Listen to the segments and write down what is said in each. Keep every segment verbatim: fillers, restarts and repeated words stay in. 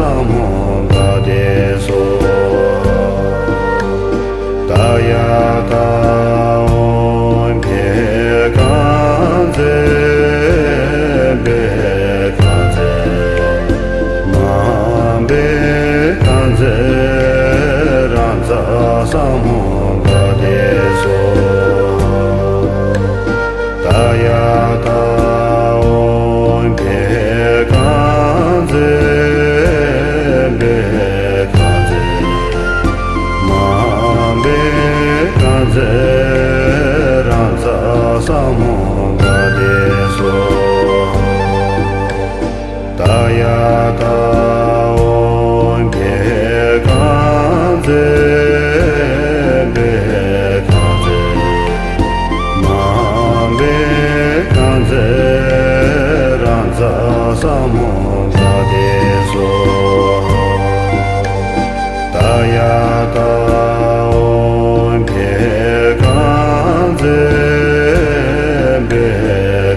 ས་མོ་ག་དེ་སོ། ད་ཡ་ད་འོ་བྷེ་ག་ཛེ་བྷེ་ག་ཛེ་མ་བྷེ་ག་ཛེ་ར་ཛ་ས་མོ་ག་དེ་སོ། ད་ཡ་ད་འོ་བྷེ་ག་ཛེ་བྷེ་ག་ཛེ་མ་བྷེ་ག་ཛེ་ར་ཛ་ས་མོ་ག་དེ་སོ། ད་ཡ་ད་འོ་བྷེ་ག་ཛེ་བྷེ་ག་ཛེ་མ་བྷེ་ག་ཛེ་ར་ཛ་ས་མོ་ག་དེ་སོ། ད་ཡ་ད་འོ་བྷེ་ག་ཛེ་བྷེ་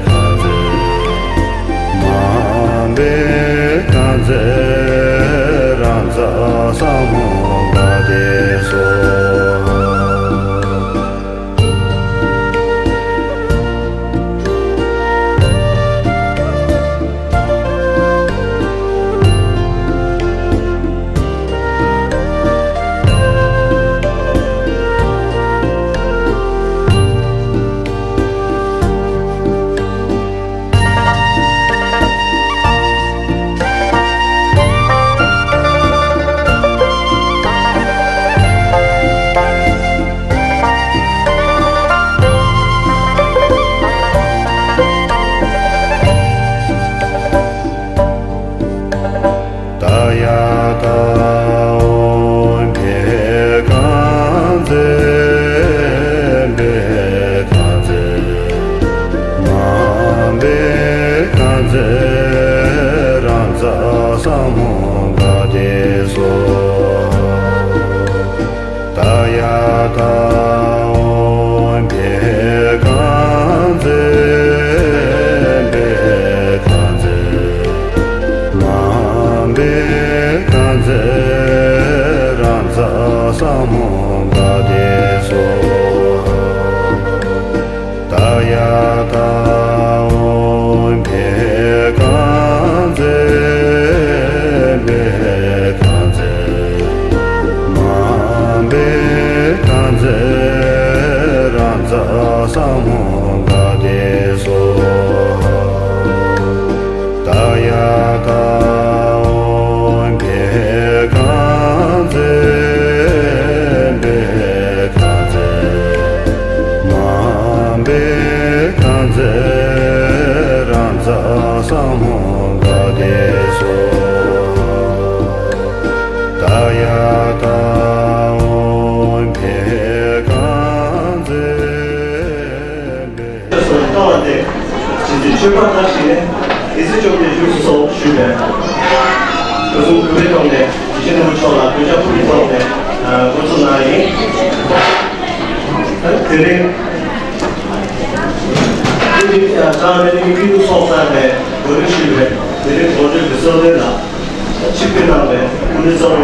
ག་ཛེ་མ་བྷེ་ག་ཛེ་ར་ཛ་ས་མོ་ག་དེ་སོ། ད་ཡ་ད་འོ་བྷེ་ག་ཛེ་བྷེ་ག་ཛེ་མ་བྷེ་ག་ཛེ་ར་ཛ་ས་མོ་ག་དེ་སོ། ད་ཡ་ད་འོ་བྷེ་ག་ཛེ་བྷེ་ག་ཛེ་མ་བྷེ་ག་ཛེ་ར་ཛ་ས་མོ་ག་དེ་སོ། ད་ཡ་ད་འོ་བྷེ་ག་ཛེ་བྷེ་ག་ཛེ་མ་བྷེ་ག་ཛེ་ར་ཛ་ས་མོ་ག་དེ་སོ། ད་ཡ་ད་འོ་བྷེ་ག་ཛེ་བྷེ་ག་ཛེ་མ་བྷེ་ག་ཛེ་ར་ཛ་ས་མོ་ག་དེ་སོ། ད་ཡ་ད་འོ་བྷེ་ག་ཛེ་བྷེ། སོགས་བཏང་བ་སྟེ། རྗེ་བཙུན་ཆོས་འཕགས་དང་ཞིང་ལས་སྡེ་སྲིད་བཅོམ་ལྡན་འབྱུང་སོགས་ཞུས་པས། སྐུ་གསུང་གུས་པའི་ཐོག་ནས་དགེ་བཤེས་རིན་པོ་ཆེ་ལ་གུས་ཕྱག་ཕུལ་བའི་ཐོག་ནས་འགོ་འཛུགས་གནང་ཡིན། དེ་རིང་དེ་རིང་བྱང་རིན་མེད་སྐྱིད་སྡུག་ཚོགས་བསགས་ནས་གོ་སྒྲིག་ཞུས་པའི་དེ་རིང་གོ་སྒྲིག་གི་གསོལ་སྟོན་ལ་ཆིབས་བསྒྱུར་གནང་བའི་སྐུ་མགྲོན་གཙོ་བོ།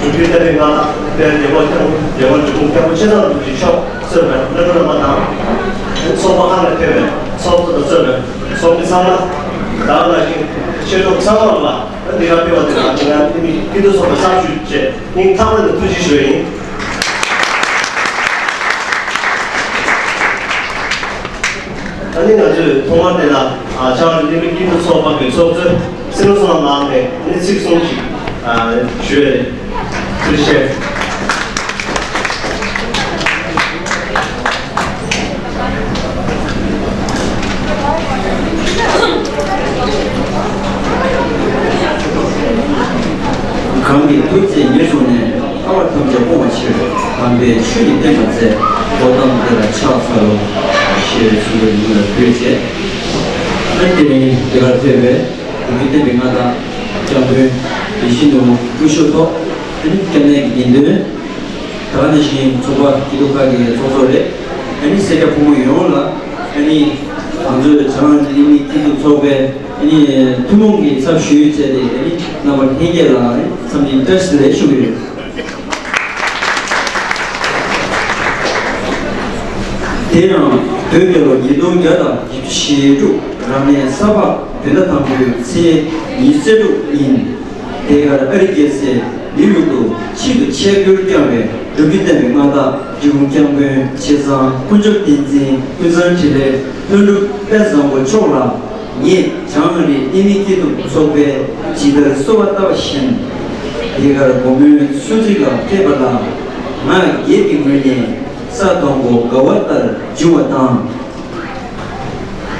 འབྲུག་རྒྱལ་བསྟན་པའི་མངའ་བདག་དཔལ་རྒྱལ་པོ་ཁྱུང་རྒྱལ་པོ་འབྲི་གུང་སྐྱབས་མགོན་ཆེ་ཚང་རིན་པོ་ཆེ་མཆོག་གཙོས་པའི་བླ་སྤྲུལ་བླ་མ་དང་། ཚོགས་པ་ཁག་ནས་ཕེབས་པའི་ཚོགས་གཙོ་དང་གཙོས་པའི་ཚོགས་མི་ཚང་མ། ད་ག་ནང་བཞིན་ཆོས་གྲོགས་ཚང་མ་ལ་འདི་གར་ཕེབས་པ་དེ་ལ་ང་ཚོའི་མི་སྐྱིད་སྡུག་ཚོགས་པའི་གསར་ཞུ་བཅས་སྙིང་ཐག་པ་ནས་ཐུགས་རྗེ་ཞུ་བ་ཡིན། ཨ་ནི་ང་ཚོས་ཐོག་མར་དེ་ལ་བྱང་རིན་མེད་སྐྱིད་སྡུག་ཚོགས་པ་གི་ཚོགས་གཙོ་སེང་ལོ་བསོད་ནམས་ལགས་ནས་ཨ་ནི་ཚིག་གསུམ་ཞིག་ཞུ་ཡས་ཐུགས་རྗེ་ཆེ། གང་གི་ཐུགས་བརྩེ་ཉེར་བཟུང་ནས། ལྟ་བ་ཐམས་ཅད་སྤོང་བའི་ཕྱིར། དམ་པའི་ཆོས་ཉིད་བསྟན་པར་མཛད། ཐུགས་དམ་འདི་ལ་ཕྱག་འཚལ་ལོ། ཞེས་གསུངས་པའི་ལུང་ལ་གུས་བྱས། ཨ་ནི་དེ་རིང་འདི་གར་ཕེབས་པའི་འབྲུག་རྒྱལ་བསྟན་པའི་མངའ་བདག་སྐྱབས་མགོན་ཡིད་བཞིན་ནོར་བུ་སྐུ་ཞབས་ཐོག་ཨ་ནི་སྐྱབས་གནས་ཀྱི་དགེ་འདུན། ད་ག་ནང་བཞིན་ཚོགས་པ་སྐྱིད་སྡུག་ཁག་གི་ཚོགས་གཙོ་རེད། ཨ་ནི་སེར་སྐྱ་ཕོ་མོ་ཡོངས་ལ་ཨ་ནི་ང་ཚོའི་བྱང་རིན་མེད་སྐྱིད་སྡུག་ཚོགས་པའི་ ནི་ཐུན་མོང་གི་ཚབ་ཞུས་བྱས་ཏེ་ནི་རྣམ་པ་ལྷན་རྒྱས་ལ་འཚམས་འདྲི་བཀྲ་ཤིས་བདེ་ལེགས་ཞུ་གི་ཡོད། དེ་ཡང་བོད་རྒྱལ་ལོ་ཉིས་སྟོང་བརྒྱ་དང་བཞི་བཅུ་ཞེ་དྲུག་རབ་གནས་ས་ཕག་བོད་ཟླ་དང་པོའི་ཚེས་ཉི་ཤུ་རྩ་དྲུག་ཡིན། དེ་གར་ཨ་རི་རྒྱལ་སའི་ནིའུ་ཡོག་ཏུ་ཆེད་དུ་ཆིབས་བསྒྱུར་བསྐྱངས་པའི་སྒྲུབ་བརྒྱུད་བསྟན་པའི་མངའ་བདག་འབྲི་གུང་སྐྱབས་མགོན་ཆེ་ཚང་དཀོན་མཆོག་བསྟན་འཛིན་ཀུན་བཟང་འཕྲིན་ལས་ལྷུན་གྲུབ་དཔལ་བཟང་པོ་མཆོག་ལ། ངས་བྱང་ཨ་རིའི་གནད་སྨིན་སྐྱིད་སྡུག་ཚོགས་པས་ཇི་ལྟར་གསོལ་བ་བཏབ་པ་བཞིན། འདི་གར་སྒོ་མོའི་གསོལ་ཚིགས་ལ་ཕེབས་པ་ལ། ང་སྒེར་གྱི་ངོས་ནས་ས་དང་པོ་དགའ་བ་ལྟར་བྱུང་བ་དང་།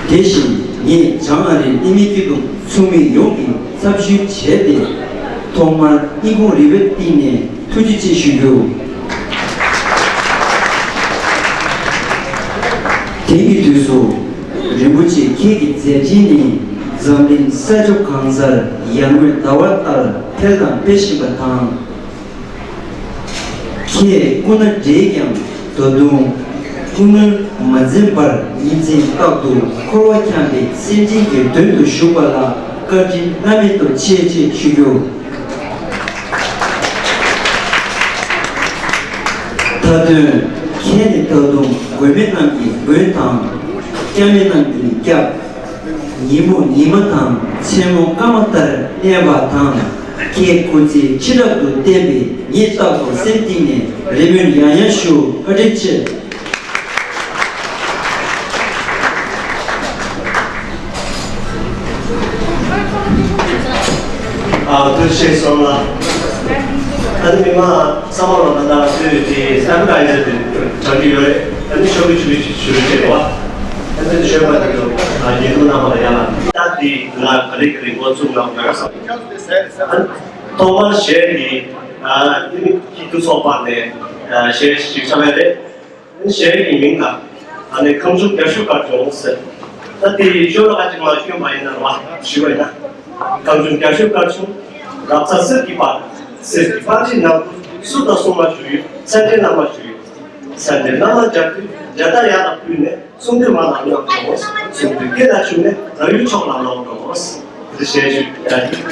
དེ་བཞིན་ངས་བྱང་ཨ་རིའི་གནད་སྨིན་སྐྱིད་སྡུག་ཚོགས་མི་ཡོངས་ཀྱི་ཚབ་ཞུས་བྱས་ཏེ། ཐོག་མར་སྙིང་ཁོང་རུས་པའི་གཏིང་ནས་ཐུགས་རྗེ་ཆེ་ཞུ་རྒྱུ། དེང་གི་དུས་སུ། རིན་པོ་ཆེ་ཁྱེད་ཀྱི་མཛད་འཕྲིན་ནི་འཛམ་གླིང་ས་ཕྱོགས་གང་སར་ཡར་ངོའི་ཟླ་བ་ལྟར་འཕེལ་དང་འཕེལ་བཞིན་པ་དང་། ཁྱེད་སྐུ་ན་བགྲེས་ཀྱང་ད་དུང་སྐུ་ངལ་མ་འཛེམས་པར་ཉིན་མཚན་རྟག་ཏུ་འཁོར་བ་འཁྱམས་པའི་སེམས་ཅན་གྱི་དོན་དུ་བཞུགས་པ་ལ་བཀའ་དྲིན་བླ་མེད་དུ་ཆེ་ཆེ་ཞུ་རྒྱུ། མཐའ་དོན། ཁྱེད་ནི་ད་དུང་མགོན་མེད་རྣམས་ཀྱི་མགོན་དང་། སྐྱབས་མེད་རྣམས་ཀྱི་སྐྱབས། ཉིན་མོ་ཉི་མ་དང་མཚན་མོ་སྐར་མ་ལྟར་གནས་པ་དང་། ཁྱེད་སྐུ་ཚེ་ཁྲི་ཕྲག་ཏུ་བརྟན་པའི་ངས་རྟག་ཏུ་སེམས་གཏིང་ནས་རེ་སྨོན་ཡང་ཡང་ཞུ། བཀའ་དྲིན་ཆེ། ཨ། ཐུགས་རྗེ་ཆེ་སོང་ལགས། ཨ་ནི་མི་མང་ཚང་མ་ལ་ད་ལྟ་དུས་དེ་སེ་ནི་ཊའི་ཛར་དེ་གྲགས་ཀྱི་ཡོད་རེད། ཨ་ནི་ཤོག་གུ་ཆུ་གུ་ཆུ་གུ་བྱེད་པ། ཨ་ནི་ཤོག་པ་དེ་ཚོ་ཨ་ཉེ་དུ་རྣམ་པ་ལ་ཡང་ལ་ད་དེ་ང་ག་རེ་ག་རེ་འགོ་ཚུགས་ན་ང་ར་ས། ཨ་ནི་ཐོག་མར་གཞས་དེ་ཨ་ནི་སྐྱིད་སྡུག་ཚོགས་པ་ནས་ཨ་གཞས་ཤིག་ཆགས་པ་རེད། གཞས་ཀྱི་མིང་ལ་ཨ་ནི་ཁམས་གསུམ་རྒྱ་ཤུག་དཀར་ཆུང་ཟེར། ད་དེ་ཡི་ཤོ་ལོ་ཀ་གཅིག་མ་ཤོད་པ་ཡིན་ན་ར་བ་ཞུ་བ་ཡིན་ན། ཁམས་གསུམ་རྒྱ་ཤུག་དཀར་ཆུང་། རབ་གསལ་གསེར་གྱི་པར། གསེར་གྱི་པར་ཆས་ནང་དུ་སུ་དང་སུ་མ་བཞུགས་ཡོད། སེམས་ཅན་རྣམས་མ་བཞུགས་ཡོད། སེམས་ཅན་རྣམས་མ་རྒྱ་ཕུད་རྒྱ་དར་ཡག་ལ་ཕུལ་ནས་གསུང་འདུས་མ་ལ་གནང་འགྲོ། གསུང་འདུས་སྐད་ལ་ཞུགས་ནས་རང་ཡུལ་ཕྱོགས་ལ་ལོག་འགྲོ། འདི་བཤད་རྒྱུ་ཡ།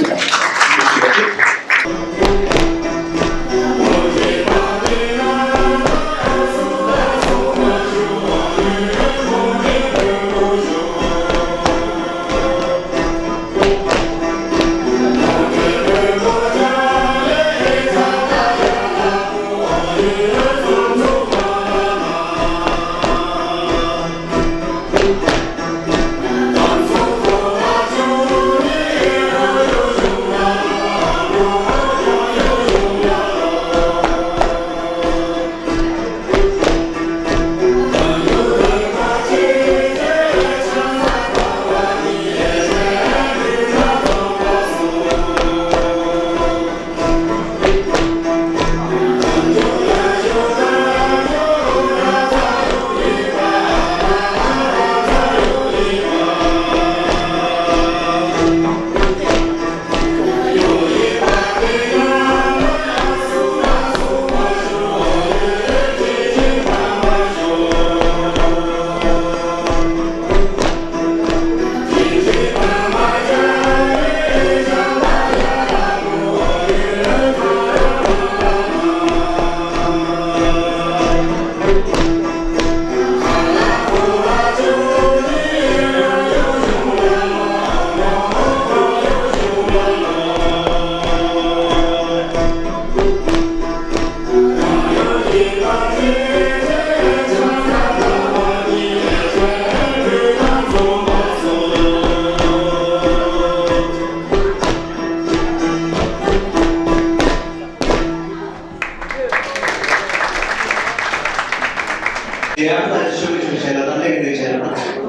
དེ་ཡང་ད་ཆོས་ཀྱི་ཆོས་བྱས་ན་ད་ལེགས་ལེགས་བྱས་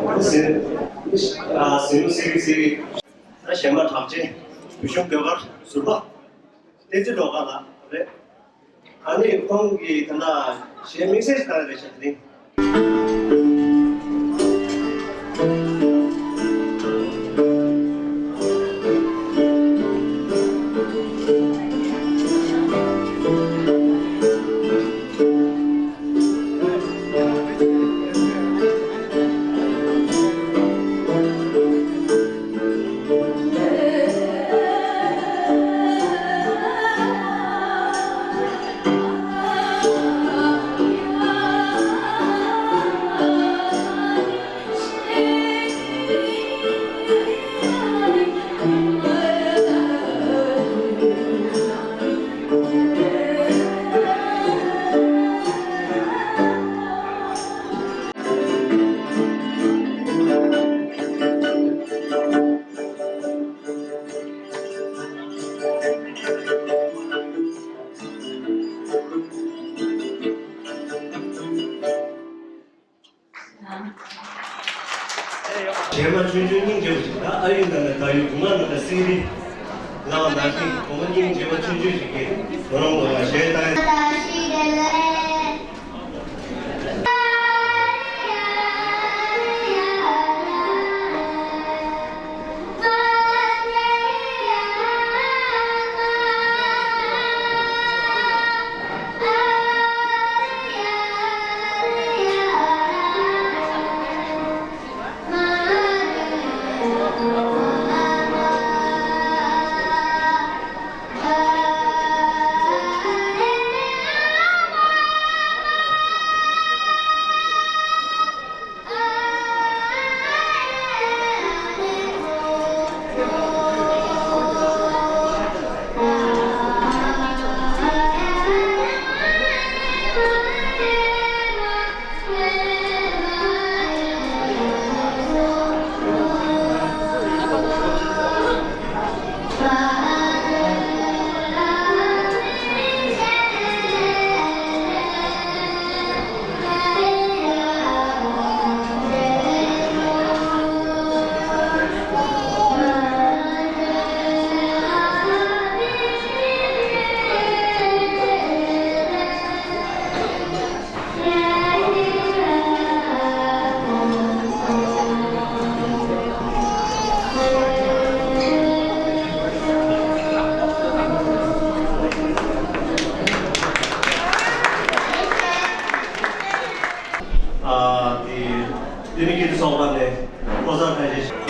ན་ཟིན་ཨ་ཟིན་ཟིན་ཟིན། ད་གཞས་མ་གྲགས་ཅན་བུ་ཆུང་ཟློས་གར་ཟུར་པ་བསྟན་འཛིན་སྒྲོལ་དཀར་ལགས་རེད། ཨ་ནི་ཁོང་གིས་ད་ལྟ་གཞས་དམིགས་བསལ་ཞིག་བཏང་རེད་ཤག་དེ་རིང་། གཞས་མ་ཆུང་ཆུང་སྙིང་རྗེ་པོ་ཞིག་དང་ཨ་ཡུ་ནང་ནས་ད་ཡུ་གུང་ལ་ནང་ནས་སིང་རི་ལ་བ་ནང་བཞིན་གོང་མ་སྙིང་རྗེ་པོ་ཆུང་ཆུང་ཞིག་གིས་ང་རང་ལ་གཞས་བཏང་ཨ་དེ་དེ་ནི་ཀི་ཏི་ཚོགས་པ་ནས་ཕོ་གསར་ཕལ་ཆེར།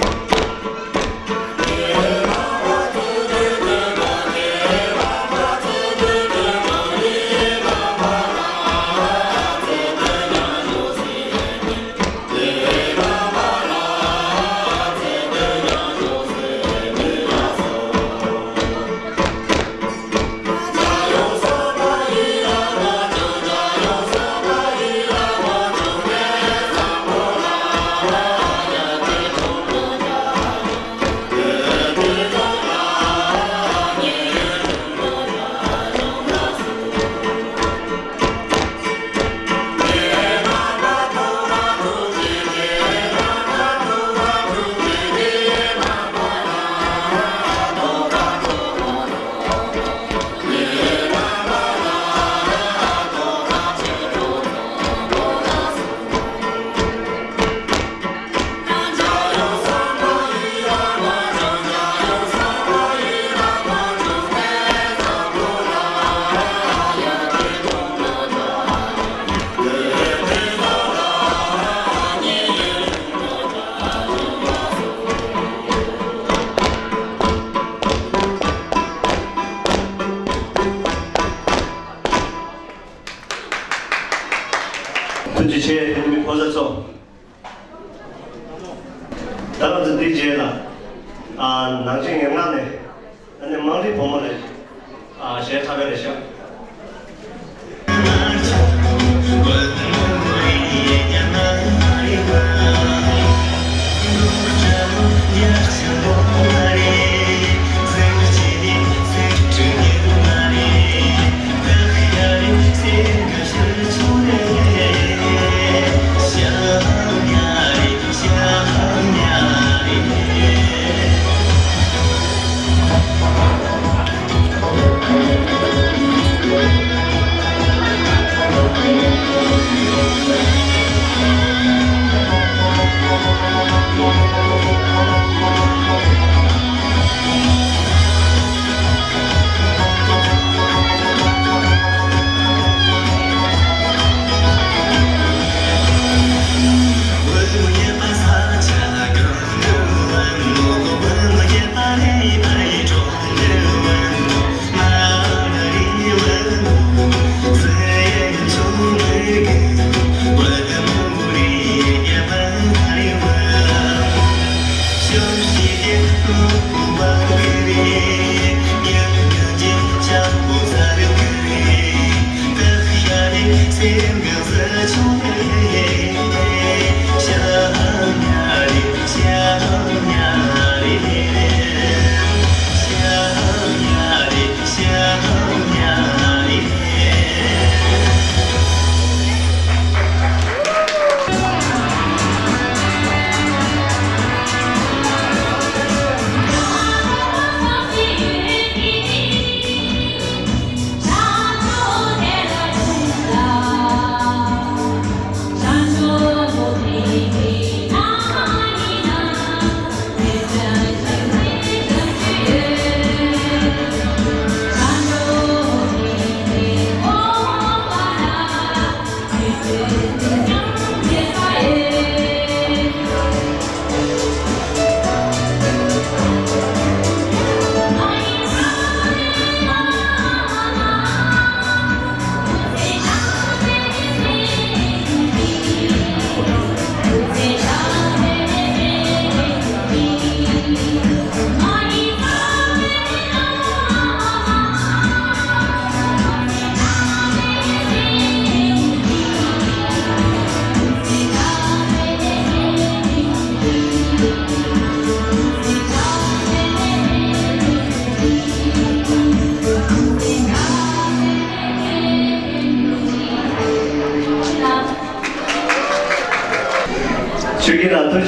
ཐུགས་རྗེ་ཆེ། དེ་ནི་མི་ཕོ་གསར་ཚོ། ད་ང་ཚོ་འདི་རྗེས་ལ། ཨ་ནང་ཆེན་ངན་ངག་ནས། ཨ་ནི་དམངས་རིགས་བུ་མོ་ལ། ཨ་གཞས་ཁ་ཁ་རེ་ཤག་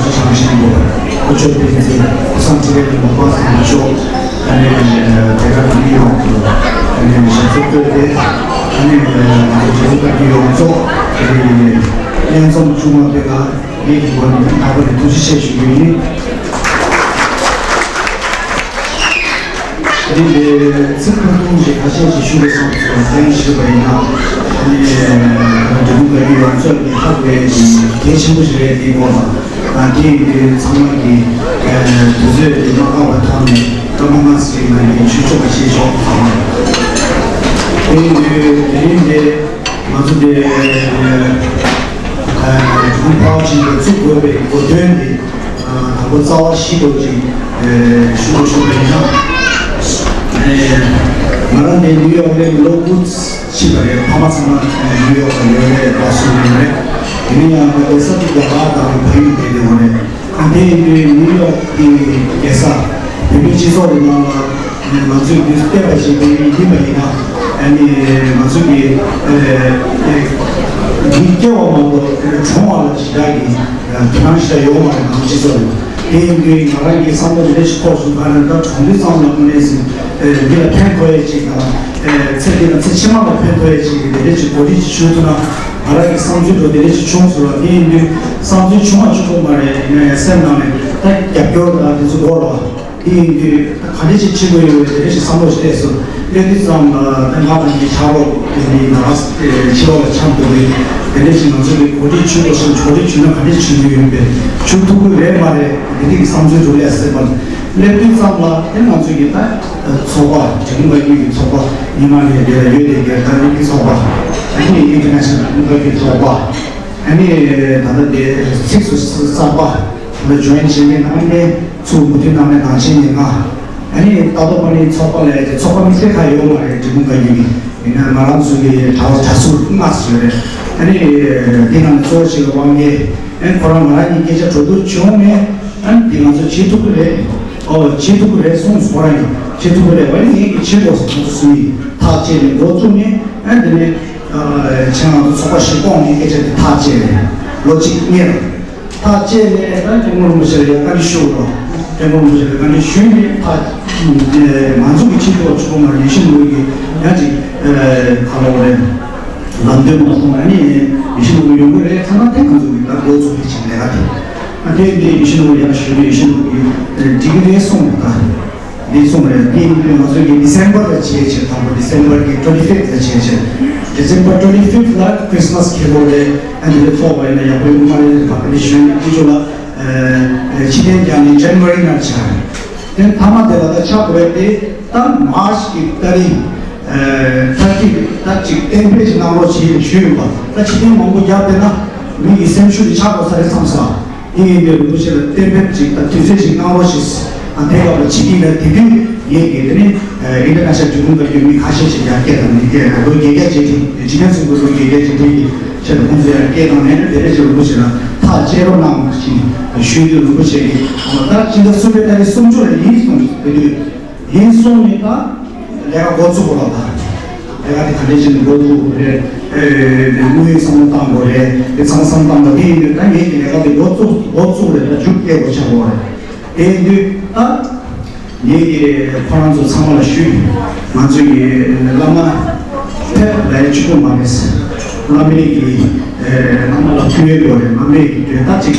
ཚོ་བྱང་ཆེན་པོ་སྐུ་ཞབས་བསྟན་འཛིན་ཀུན་བཟང་འཕྲིན་ལས་ཀྱི་མོ་པ་སངས་མཆོག་ཨ་ནི་དེ་ག་ནང་མི་ཡོངས་ཀྱི་ཨ་ནི་ཞབས་སོར་བཀོད་དེ་ཨ་ནི་ང་ཚོ་རྒྱལ་ཁབ་ཀྱི་ཡོངས་རྫོགས་ཀྱི་ལྷན་འཛོམས་ཆུང་བ་དེ་ལ། ངེད་ཀྱི་སྒོ་ནས་ནང་པ་ནས་ཐུགས་རྗེ་ཆེ་ཞུ་རྒྱུ་ཡིན། དེ་ནས་ཚིག་ཁ་ཐུང་ཞིག་ཁ་ཤས་ཤིག་ཞུ་དགོས་བསམ་སོང་། དེ་ཞུས་པ་ཡིན་ན། ཨ་ནི་འབྲི་གུང་བཀའ་བརྒྱུད་ཡོངས་རྫོགས་ཀྱི་ཧ་གོ་ཡ་ཞིག་གལ་ཆེན་པོ་ཞིག་རེད། དེའི་སྐོར་ལ་ང་དེ་ཡིན་དུས་ཚང་མ་གི་དུས་ཚོད་དེ་མ་འགོར་བ་ཐོག་ནས་སྐར་མ་ལྔ་ཙམ་ཞིག་ནང་ནས་ཞུ་ཆོག་པ་ཞིག་ཞོག་དང་། དེ་ཡིན་དུས་དེ་རིང་དེ། ང་ཚོ་འདི་ཨ་ཁོང་ཕར་ཕྱིན་པའི་བཙུགས་དགོས་པའི་གོ་དོན་འདི་ཨ་དང་པོ་རྩ་བ་ཞིག་ཏུ་ཅིག་ཨ་ཞུ་དགོས་ཞུ་བ་ཡིན་ན། ཨ་ང་རང་འདི་ནིའུ་ཡོག་ལ་ལོ་དགུ་ཕྱིན་པ་རེད། ཕ་མ་ཚང་མ་ནིའུ་ཡོག་ལ་ཡོད་རེད། ལགས་སོ་ཡིན་རེད། ཡིན་ན་ཡང་ང་འདི་ས་དེ་རྒྱ་གར་དང་བལ་ཡུལ་བསྡད་བསྡད་པ་རེད། ཨ་དེ་ཡིན་དུས་ནིའུ་ཡོག་གི་རྒྱལ་ས་བོད་པའི་སྤྱི་ཚོགས་ཀྱི་ནང་ལ་ང་ཚོས་འདི་བལྟས་པ་ཞིག་བལ་ཡུལ་ཡིན་པ་ཡིན་ན། ཨ་ནི་ང་ཚོ་གི་ཨ་ཨ་མི་སྐྱེ་བ་མ་གཏོགས་གྲོངས་པ་ལ་ཞེ་དྲག་གི་དོ་སྣང་ཞེ་དྲག་ཡོད་མ་རེད། ང་ཚོ་སྤྱི་ཚོགས་ལ། དེ་ཡིན་དུས་ང་རང་གི་བསམ་བློ་དེ་འདྲ་ཞིག་འཁོར་སོང་། ག་རེ་ད་གྲོངས་དུས་ཙམ་ལ་དངོས་གནས་ཟིན་ཨ་འདི་ལ་ཕན་ཐོགས་ཡས་ཅིག་དང་། ཨ་ཚེ་འདི་ལ་ཚེ་ཕྱི་མ་ལ་ཕན་ཐོགས་ཡས་ཅིག་གི་དེ་འདྲ་ཅིག་གོ་སྒྲིག་ཅིག་ཞུ་ཐུབ་ན། ང་རང་གི་བསམ་ཚུལ་འདྲ་བོ་དེ་འདྲ་ཅིག་བྱུང་སོང་ལ། དེ་ཡིན་དུས་བསམ་ཚུལ་བྱུང་བ་གཅིག་པོ་མ་རེད། ཡིན་ན་ཡང་སེམས་ནང་ནས་ད་རྒྱབ་སྐྱོར་དང་དེ་ཚོ་འགོར་རོགས། དེ་ཡིན་དུས་ད་ག་འདྲ་ཅིག་བྱེད་དགོས་ཡོད་པའི་དེ་འདྲ་ཞིག་བསམ་བློ་ཞིག་སླེབས་སོང་། སླེབས་དུས་ཙམ་ལ་ད་ང་དང་ངའི་ཕྱག་རོགས་དེ་འདྲའི་ནང་ཕྱི་ལོགས་ལ་འཁྱམས་འདུག་རེད། དེ་འདྲ་ཞིག་ང་ཚོ་གི་གོ་སྒྲིག་བྱེད་དགོས་སོང་། གོ་སྒྲིག་བྱེད་ན་ག་འདྲ་བྱེད་དགོས་ཡོད་པས། བྱེད་ཐུབ་ཀྱི་རེད་མ་རེད། དེ་འདྲ་གི་བསམ་ཚུལ་འདྲ་བོ་སླེབས་སོང་། སླེབས་དུས་ཙམ་ལ་དེ་ང་ཚོ་གི་ད་ཚོགས་པ་འབྲི་གུང་བཀའ་བརྒྱུད་ཀྱི་ཚོགས་པ་ཉི་མ་ནས་དེ་ལ་ཡོད་དེ་གི་ད་རིག་གི་ཚོགས་པ། ཨ་ནི་ཨིན་ཊར་ནེ་ཤ་ནལ་འབྲི་གུང་བཀའ་བརྒྱུད་ཚོགས་པ། ཨ་ནི་ད་ལྟ་དེ་ཚིགས་སུ་བཅད་པ་ད་ལྟ་ཇོ་ཡིན་བྱེད་མཁན་ནང་ནས་ཚུར་མུ་མཐུད་གནང་མཁན་ནང་ཆེན་ནས་ང་། ཨ་ནི་ཏཱ་ཏོ་པ་ཎི་ཚོགས་པ་ལ་ཡ་གི་ཚོགས་པ་དམིགས་བསལ་ཁག་ཡོད་མ་རེད། འབྲི་གུང་བཀའ་བརྒྱུད་ཀྱི་ཡིན་ན་ང་རང་ཚོ་གི་གྲྭ་པ་གྲྭ་ཟུར་ལྔ་ཙམ་ཡོད་རེད། ཨ་ནི་འདི་ནང་ནས་གཙོ་བོ་ཞིག་ལ་དབང་རྒྱལ། ཨ་ནི་ཁོ་རང་ང་རང་གཉིས་སྐད་ཆ་གྲོས་བསྡུར་བྱུང་ནས། ཨ་ནི་འདི་ང་ཚོ་བྱེད་ཐུབ་ཀྱི་རེད། ཨོ་བྱེད་ཐུབ་ཀྱི་རེད་གསུངས་སོང་། ཁོ་རང་ཡང་བྱེད་ཐུབ་ཀྱི་རེད། ཨ་ནི་ངས་ཀྱི་བྱེད་དགོས་སོང་། ང་ཚོ་གསུམ་གྱིས་ཐག་བཅད་ནས་འགོ་བཙུགས་ནས། ཨ་ནི་དེ་ནས་ཁྱེད་རང་ཚོ་ཚོགས་པ་ཞིག་བསྐོངས་ནས་སྐད་ཆ་དེ་ཐག་བཅད་རེད། ལོ་གཅིག་སྔོན་ལ། ཐག་བཅད་ནས་ད་སྐྱབས་མགོན་རིན་པོ་ཆེ་ལ་ཡང་བཀའ་འདྲི་ཞུ་རོགས། སྐྱབས་མགོན་རིན་པོ་ཆེ་ལ་བཀའ་འདྲི་ཞུས་ནས་ཐག་ང་ཚོ་གི་ཆེད་དུ་ཆུ་ཁོ་མ་ཡིད་བཞིན་ནོར་བུ་གི་ཡང་ཅིག་ག་ལ་བ་རེད། ལམ་སྟོན་མ་སོང་། ཨ་ནི་ཡིད་བཞིན་ནོར་བུ་ཡོང་གི་རེད་ཚང་མ་དེ་ང་ཚོ་གི་ད་འགོ་ཚུགས་ཀྱི་ཆེད་ལས་ཀ་དེ། ཨ་དེ་འདི་ཡིད་བཞིན་ནོར་བུ་ཡང་ཞུས་ནས་ཡིད་བཞིན་ནོར་བུ་གི་འགྲིག་གི་རེད་གསུངས་ད། འདི་གསུངས་རེད། འདི་ཡིན་དུས་ང་ཚོ་གི་ཌི་སེམ་པར་ལ་བྱེད་ཆེད་དང་པོ་ཌི་སེམ་པར་གི་ཊུ་ཝེན་ཊི་ཕིབ་ལ་བྱེད་ཆེད། ཌི་སེམ་པར་ཊུ་ཝེན་ཊི་ཕིབ་ལ་ཁྲི་སི་མ་སི་ཁེ་ལོ་རེད། ཨ་འདི་ལ་ཚོགས་པ་ཡིན་ན་ཡག་པོ་ཡོང་མ་རེད། བ་ཀ་ནི་ཞུ་ནི་ཅི་ཅོ་ལ་ཕྱི་རྟེན་རྒྱག་ནི་ཇན་ཝ་རི་ནང་ཆགས། དེ་མཐའ་མ་དེ་ལ་ད་ཆགས་དགོས་དེ་ད་མཱར་ཆི་གི་ཏ་རིག་ཐ་ཅིག་ད་ཅིག་གཏན་འབེབས་ཅིག་གནང་རོགས་བྱེད་ཞུས་ཡོད་པ། ད་ཕྱི་རྟེན་མང་པོ་རྒྱབ་བསྡད་ན་མི་ཡི་སེམས་ཤུགས་དེ་ཆག་འགྲོ་ས་རེད་བསམ་ས། དེ་ཡིན་དུས་རིན་པོ་ཆེ་ལ་གཏན་འབེབས་ཅིག་དང་དུས་ཚོད་ཅིག་གནང་རོགས་ཞེས། ཨ་དེ་སྐབས་ལ་ཕྱི་དཀྱིལ་ལ་དེ་དུས་ངེད་ཀྱིས་དེ་ནི་ཨིན་ཊར་ནེ་ཤ་ནལ་འབྲི་གུང་བཀའ་བརྒྱུད་མི་ཁ་ཤས་ཤིག་ཡར་སྐད་བཏང་ནས་སྐད་ལོ་བརྒྱད་བརྒྱ་རྗེས་དྲན་འཇིག་རྟེན་གསུམ་གྱི་ལོ་བརྒྱད་བརྒྱ་རྗེས་དྲན་གྱི་ཆེད་དུ་ཁོང་ཚོ་ཡར་སྐད་བཏང་ནས་དེ་འདྲ་ཞིག་རིན་པོ་ཆེ་ལ་ཐག་བཅད་རོགས་གནང་ཞེས་ཞུས་དུས་རིན་པོ་ཆེ་གིས་ད་སྤྱི་ཟླ་གསུམ་པའི་ཏ་རིག་སུམ་ཅུ་ལ་ཡིན་གསུངས། དེ་དུས་ཡིན་གསུངས་ནས་ད་ལས་ཀ་འགོ་བཙུགས་དགོས་ལ། ད་ལས་ཀ་དེ་ག་འདྲས་བྱས་ནས་འགོ་བཙུགས་དགོས་རེད། ཨེ་དངོས་ཡོད་བསམ་བློ་བཏང་དགོས་རེད། དེ་ཚང་མ་བསམ་བློ་བཏང་དགོས། དེ་ཡིན་དུས་ད་ངེད་ཀྱི་ལས་ཀ་དེ་འགོ་བཙུགས་འགོ་བཙུགས་རེད། ད་མཇུག་སྐྱེལ་དགོས་ཆགས་དགོས་རེད། དེ་ཡིན་དུས་ད་ངེད་ཀྱིས་ཁོ་རང་ཚོ་ཚང་མ་ལ་ཞུས། ང་ཚོས་ཀྱི་བླ་མ་ཕེབས་ལ་ཡ་གཅིག་པུ་མ་རེད། བླ་མའི་གི་ཨེ་བླ་མ་ལ་ཕུལ་ཡོད་དགོས་རེད། བླ་མའི་གི་དོན་དག་ཅིག་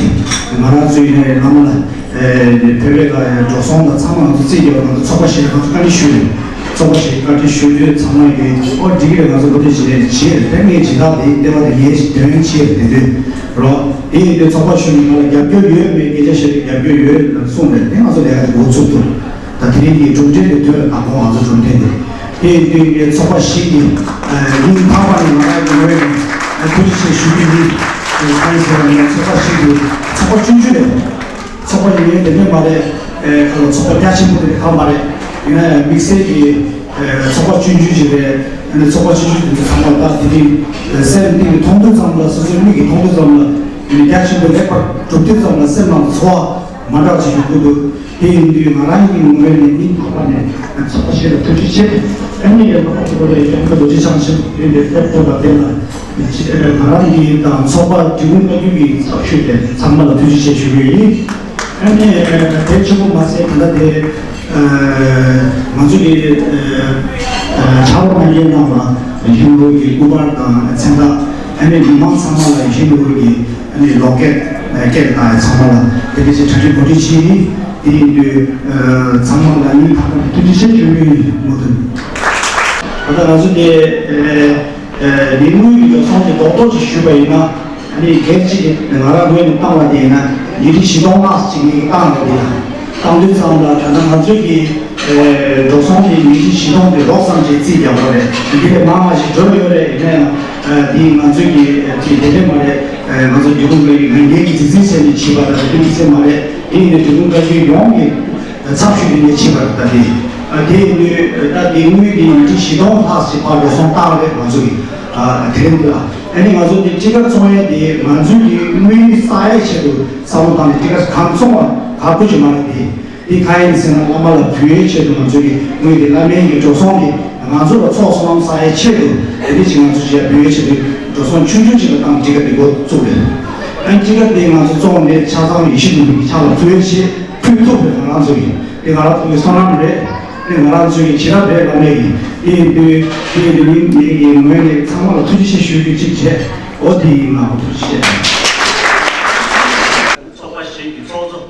ང་རང་ཚོའི་ནས་བླ་མ་ལ་ཨེ་བོད་པའི་ལ་འགྲོ་སོང་དང་ཚང་མ་ང་ཚོ་རྩིས་རྒྱག་ང་ཚོ་ཚོགས་པ་ཞིག་ལ་ང་ཚོ་བཀའ་འདྲི་ཞུས་རེད། ཚོགས་པ་ཞིག་བཀའ་འདྲི་ཞུས་དུས་ཚང་མ་གིས་ཨོ་འགྲིག་གི་རེད། ང་ཚོ་འགོ་ཁྲིད་བྱེད་རེད་བྱེད་རེད། དེ་ངས་སྦྱིན་བདག་དེའི་ལྟེ་བ་དེ་ངས་དོན་ཆེ་རེད། དེ་དུས་རོ་དེ་ཡིན་དུས་ཚོགས་པ་ཞུ་མི་ང་ལ་རྒྱབ་སྐྱོར་ཡོད་མེད་སྐད་ཆ་བཤད་དུས་རྒྱབ་སྐྱོར་ཡོད་ལ་གསུངས་རེད། དེ་ང་ཚོ་ལས་ཀ་དེ་འགོ་ཚུགས་ཐུབ། ད་དེ་རིང་གི་གྲུབ་འབྲས་དེ་ཐོན་ལ་དང་པོ་ང་ཚོ་གྲུབ་འབྲས་དེ། དེ་ཡིན་དུས་ངས་ཚོགས་པ་ཞིག་གི་སྙིང་ཐག་པ་ནས་ང་རང་གི་ངོས་ནས་ཐུགས་རྗེ་ཆེ་ཞུ་གི་ཡིན། གང་ཡིན་ཟེར་བ་ཡིན་ན་ཚོགས་པ་ཞིག་གི་ཚོགས་པ་ཆུང་ཆུང་རེད། ཚོགས་པ་ཡིན་ཡིན་དེ་འདྲས་མ་རེད། ཁ་ལ་ཚོགས་པ་རྒྱ་ཆེན་པོ་དེ་འདྲས་གང་མ་རེད། ཡིན་ན་ཡང་དམིགས་བསལ་གྱི་ཚོགས་པ་ཆུང་ཆུང་ཞིག་རེད། ཨ་ནི་ཚོགས་པ་ཆུང་ཆུང་དེ་ཚོ་ཚང་མ་ད་དེ་རིང་སེམས་གཏིང་ནས་མཐོང་དུས་ཙམ་ལ་སོ་སོའི་མིག་གིས་མཐོང་དུས་ཙམ་ལ་ཡིན་ན་རྒྱ་ཆེན་པོ་ལེགས་པར་གྲུབ་དུས་ཙམ་ལ་སེམས་ནང་ཚོར་བ་མ་འདྲ་བ་ཞིག་ཡོང་གི་འདུག་དེ་ཡིན་དུས་ང་རང་གི་ངོས་ནས་སྙིང་ཐག་པ་ནས་ཚོགས་པ་ཞིག་ལ་ཐུགས་རྗེ་ཆེ། ཨ་ནི་ལྷག་པར་དུ་ཁོ་རའི་སྐྱབས་མགོན་རྡོ་རྗེ་འཆང་ཆེན་པོ་དེ་འདྲའི་ཕེབས་ཐུབ་པ་དེ་ལ་ང་རང་གིས་དང་ཚོགས་པ་འབྲི་གུང་བཀའ་བརྒྱུད་ཀྱི་ཚོགས་ཞུགས་དེ་ཚང་མ་ལ་ཐུགས་རྗེ་ཆེ་ཞུ་གི་ཡིན། ཨ་ནི་དེ་གཅིག་པུ་མ་ཟད་ད་ལྟ་དེ་ང་ཚོ་གི་ཕྱག་རོགས་གནང་མཁན་རྣམས་ལ་ཡིད་བཞིན་ནོར་བུ་གི་སྐུ་པར་དང་མཚན་རྟགས། ཨ་ནི་མི་མང་ཚང་མ་ལ་ཡིད་བཞིན་ནོར་བུ་གི་ཨ་ནི་ལོ་ཀེཊ་སྐད་དང་ཚང་མ་ལ་དེ་འདྲ་ཞིག་གྲ་སྒྲིག་གོ་སྒྲིག་བྱས་ཡིན། དེ་ཡིན་དུས་ཚང་མ་ལ་སྙིང་ཐག་པ་ནས་ཐུགས་རྗེ་ཆེ་ཞུ་གི་ཡིན་མུ་མཐུད། ད་ལྟ་ང་ཚོ་དེ་ལས་དངུལ་གྱི་འགྲོ་སོང་དེ་རྡོག་རྡོག་ཅིག་ཞུས་པ་ཡིན་ན། ཨ་ནི་སྒེར་གཅིག་གིས་ང་རང་ངོས་ནས་བཏང་བ་དེ་ཡིན་ན་ཉིས་ཁྲི་བཞི་སྟོང་ལྷག་ཅིག་ངས་བཏང་ཡོད་དེ་ཡང་བཏང་དུས་ཙམ་ལ་ད་ལྟ་ང་ཚོས་ཀྱི་ འགྲོ་སོང་གི་ཉིས་ཁྲི་བཞི་སྟོང་དེ་རོགས་ཙམ་ཅིག་རྩིས་རྒྱག་པ་རེད། འདི་ལས་མང་བ་ཞིག་འགྲོ་ཡོད་རེད། ཡིན་ན་ཡང་འདི་ང་ཚོའི་གི་ཅིག་དེ་འདྲས་མ་རེད། ང་ཚོ་སྒེའུ་ཁུང་གི་ངན་འགན་གྱི་རྩིས་རྩིས་བྱས་ནས་བྱས་པ་དང་དེ་འདྲས་མ་རེད། དེ་ཡིན་ནའི་སྒེའུ་ཁུང་བཀའ་བརྒྱུད་ཡོངས་ཀྱི་ཚབ་ཞུས་ཏེ་ནས་བྱས་པ་རེད། ད་དེ་དེ་ཡིན་དུས་ད་དེ་དངུལ་དེ་ཉིས་ཁྲི་བཞི་སྟོང་ལྷག་ཅིག་ཕར་འགྲོ་སོང་བཏང་རེད། ང་ཚོ་གི་དེ་རིང་འདི་ལ་ཨ་ནི་ང་ཚོ་འདི་ཊི་ཀེ་ཊི་བཙོང་ཡས་དེ་ང་ཚོའི་གི་དངུལ་བསགས་ཡས་ཆེད་དུ་བསམ་བློ་བཏང་ནས་ཊི་ཀེ་ཊི་གང་བཙོང་བ་ག་དགོས་ཀྱི་མ་རེད། དེ། འདི་གང་ཡིན་ཟེར་ན་བླ་མ་ལ་འབུལ་བའི་ཆེད་དུ་ང་ཚོ་གི་དངུལ་འདི་བླ་མའི་གི་འགྲོ་སོང་འདི་ང་ཚོ་ལ་ཚོགས་བསོད་ནམས་བསགས་ཡའི་ཆེད་དུ་དེ་འདྲ་ཅིག་ང་ཚོ་ཞེས་འབུལ་བའི་ཆེད་དུ་འགྲོ་སོང་ཆུང་ཆུང་ཅིག་ལ་བཏང་ཊི་ཀེ་ཊི་འདི་འགོ་བཙུགས་རེད། ཨ་ཊི་ཀེ་ཊི་འདི་ང་ཚོ་བཙོང་ནས་ཆ་ཚང་ཡེ་ཤེས་ཀྱི་ཕྱག་ལ་ཕུལ་བའི་ཆེད་ཕུལ་ཐུབ་རེད། ང་རང་ཚོ་གི་འདི་ང་རང་ཚོ་གི་བསོད་ནམས་རེད། འདི་ང་རང་ཚོ་གི་བྱིན་རླབས་རེད། བླ་མའི་གི་འདི་ཡིན་དུས་འདི་འདི་ནི་ངེད་ཀྱི་ངོས་ནས་ཚང་མ་ལ་ཐུགས་རྗེ་ཆེ་ཞུ་རྒྱུ་གཅིག་བྱས། འོ་དེ་ཡིན། མ་འོ་ཐུགས་རྗེ་ཆེ། ཚོགས་པ་ཞིག་གི་ཚོགས་གཙོ།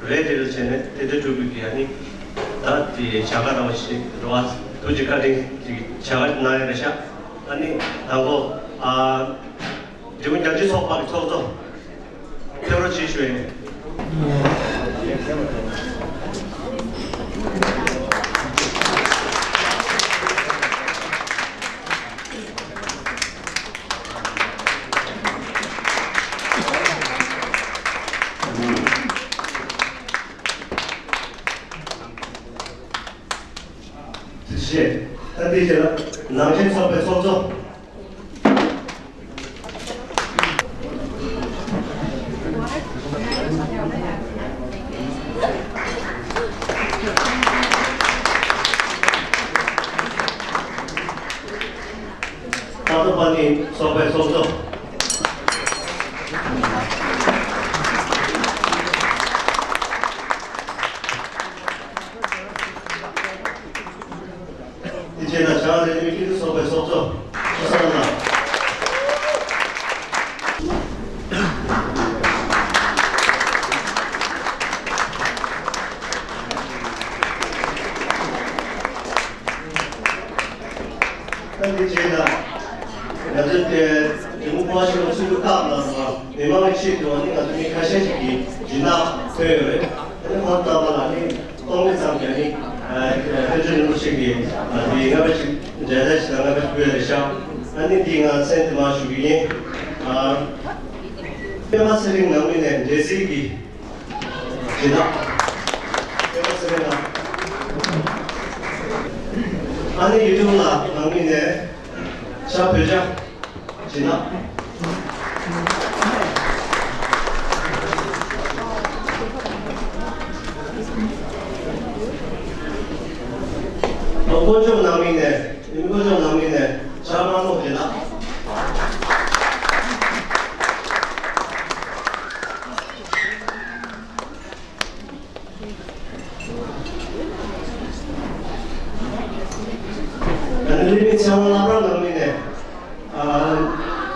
རེད། དེ་འདྲ་བྱས་ནས་དེ་འདྲ་སྒྲུབ་དགོས་ཀྱི། ཨ་ནི་ད་དེ་བྱ་དགའ་རང་བ་ཞིག་རེད་བ། ཐུགས་རྗེ་བཀའ་དྲིན་གྱི་བྱ་དགའ་གནང་ཡ་རེད་ཤག་ཨ་ནི་དང་པོ་ཨ་འབྲས་སྤུངས་རྒྱ་ཆེའི་ཚོགས་པ་གི་ཚོགས་གཙོ་ཕེབས་རོགས་བྱེད་ཞུ་ཡིན། ཐུགས་རྗེ་ཆེ། ད་འདི་བྱས་ན་ནང་ཆེན་ཚོགས་པའི་ཚོགས་གཙོ། ཏཱ་ཏོ་པ་ནི་ཚོགས་པའི་ཚོགས་གཙོ། དེ་རྗེས་ལ་བྱང་རེ་ལི་མི་སྤྱི་འཐུས་ཚོགས་པའི་ཚོགས་གཙོ་ཆུ་བཟང་ལགས། ད་དེ་རྗེས་ལ་ང་ཚོའི་དེ་དེ་མུ་ཕོ་ཤི་ལ་ཚུད་དུ་བཀག་ལ་སོང་བ། མི་མང་གི་ཆེད་དུ་ནི་ང་ཚོ་མི་ཁ་ཤས་ཤིག་གིས་སྦྱིན་བདག་ཕུལ་ཡོད་རེད། ཨ་ནི་ཁོང་རྣམ་པ་ལ་ནི་སྟོང་ཉིད་ཙམ་གྱི་ནི་ཕན་ཚུན་ལུགས་ཤིག་གིས་དེ་ལྔ་པ་ཞིག་འབྲེལ་ཟླ་ཞིག་དང་ལྔ་པ་ཞིག་ཕུལ་ཡོད་རེད་ཤག་ཨ་ནི་འདི་ང་མཚན་དུ་མ་ཞུ་གི་ཡིན། པད་མ་ཚེ་རིང་ནང་མི་ནས་འབྲས་སིལ་གྱི་སྦྱིན་བདག་པད་མ་ཚེ་རིང་ལགས། ཨ་ནི་ཡུལ་ལྗོངས་ལ་ནང་མི་ནས་ཤ་བོད་ཇ་སྦྱིན་བདག་ལོ་དཀོན་མཆོག་ནང་མི་ནས། ལིང་གོ་ཅོག་ནང་མི་ནས་ཇ་དམར་མོ་དེ་ལ། ཨ་ནི་ལི་མི་ཚེ་དབང་བླ་བྲང་ནང་མི་ནས་ཨ་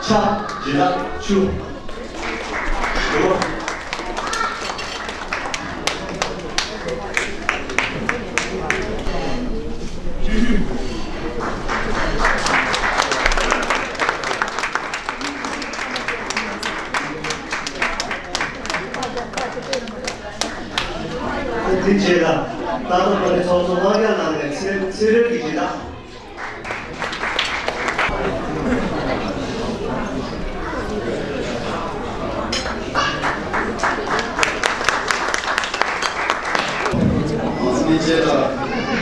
ཆ་ཇི་ལ་ཆུ། དེ་རྗེས་ལ་ད་དུང་ཁོ་ནི་ཚོགས་གཙོ་དབང་རྒྱལ་ལགས་ནས་ཚེ་ཚེ་རིལ་གྱི་སྦྱིན་བདག་དེ་རྗེས་ལ་